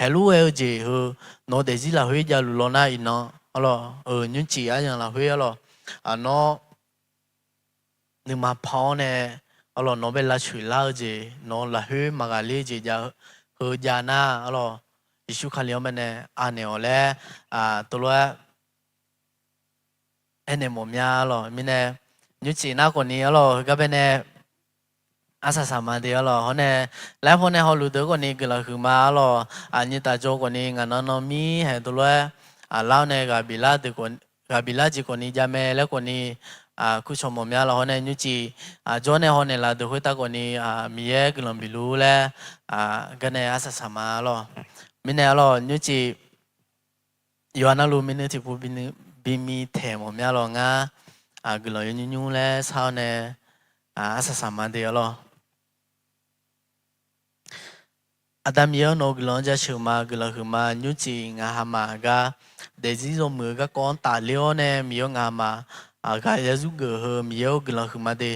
Haeqlur ghae-eu jeq heu nawq-eu daefzir lafkhoer javluf law nar iqnan, arlawq, euq nymrcif aryamq lafkhoer arlawq, nawr nuima paw-awr nae, arlawq, nawq bae lavcoeq lar-eu jeq, nawq lafkhoer maqghaqler-eu jeq jav heu jav nar, arlawq, Yeqsur Kali-anr bae nae anaeq-awq laer, teulof-aer aernaeq mawf mya lawq. Mirnae nymrcif nar khawfni arlawq, heugar bae nae arsaq saq ma de arlawq. Hawr nae, laer paw nae hawluf deuq khawfni guiqlanq huiqma arlawq. Aqnyir taf jawr khawfni ngaq nan nan mir haeq deuq lof-aer, aqlar-awr nae ghaq biflar jeq khawfni javmae laer khawfni kurcawq mawf mya lawq. Hawr nae nymrcif jawr nae hawnaeq laf deuq khoertav khawfni Miqyaer guiqlanq bifluf laer gar nae arsaq saq ma lawq. Mirnae arlawq, nymrcif yawqha navluf minui tiqpov bimi taeq mawf mya lawq. Ngar guiqlanq yawnymr nymr laer shar-awr nae arsaq saq ma de arlawq. Aqda Miqyaer-awr, nawq-eu guiqlanq-anr jaceuq ma, guiqlanq huiqma. Nymrcif ngaq hamaf gar daefzir yawmuiq-eu garkawv-anr tafler-awr nae, Miqyaer-awr, ngaq hamaf ghaq ya zurgeuf heu Miqyaer-awr, guiqlanq huiqma de.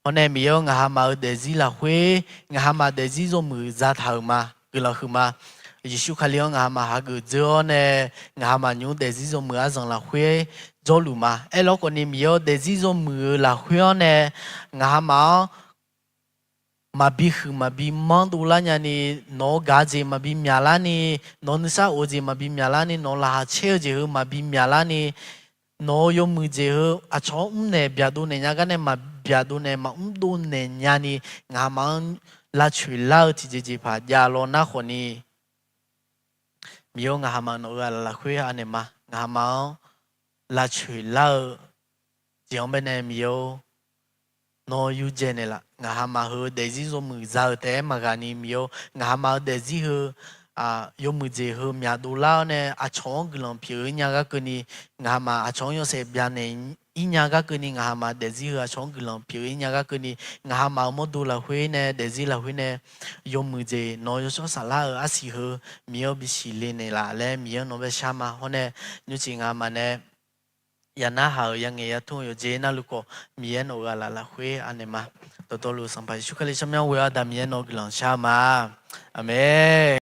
Hawr nae Miqyaer-awr, ngaq hamaf-euq daefzir lafkhoer ngaq hamaf daefzir yawmuiq zataq-euq ma, guiqlanq huiqma. Yeqsur Kali-anr ngaq hamaf hageuf dzeur-awr nae, ngaq hamaf nymr daefzir yawmuiq aryamq lafkhoer jawrluf ma. Aerlawr khawfni Miqyaer-awr, daefzir yawmuiq-eu lafkhoer-anr nae ngaq hamaf-anr maqbi huiq maqbi manr dovlar nyani, nawq-eu gaq-eu jeq maqbi myaqlarni, nawq-eu nuisar of-eu jeq maqbi myaqlarni, nawq-eu laqkhaq caer-eu jeq heu maqbi myaqlarni, nawq-eu yawmuiq jeq heu aqcawq-anr mrnaeq byaqdov naeq nya gar nae maqbyaqdov naeq maqmr dov naeq nyani, ngaq hamaf-anr lavcoeq lar-eu tiqjeq jeq paq jav law nar khawfni, Miqyaer-awr, ngaq hamaf nawq-euq aqlaf lafkhoer anaeq ma. Ngaq hamaf-anr lavcoeq lar-eu jeq-anr bae nae Miqyaer-awr, nawr yurdzae naeqlaf. Ngaq hamaf heu daefzir yawmuiq za-eu taef-aer maqghaqni Miqyaer-awr, ngaq hamaf-eu daefzir heu yawmuiq jeq heu myaq dovlar-awr nae aqcawq-anr guiqlanq pyeuf-ir nya gar keuvni, ngaq hamaf aqcawq-anr yawshaef byanaeq-ir nya gar keuvni, ngaq hamaf daefzir heu aqcawq-anr guiqlanq pyeuf-ir nya gar keuvni, ngaq hamaf-euq mawrdo lafkhoer nae daefzir lafkhoer nae yawmuiq jeq nawq-eu yawshawr saflar-euq arsiq heu Miqyaer-awr bisiq le naeqlaf laer Miqyaer-anr nawq bae shar ma. Hawr nae nymrcif ngaq hamaf nae ya narhaq-euq ya ngaeq ya tmr-eu yawqjeq navluf khawf, Miqyaer nawq-euq aqlaf lafkhoer anaeq ma. Dawqtawvluf Sanqpaq Yeqsur Kali tsawrmyanr ghoe-awr Aqda Miqyaer nawq-eu guiqlanq shar ma. Aqmeq.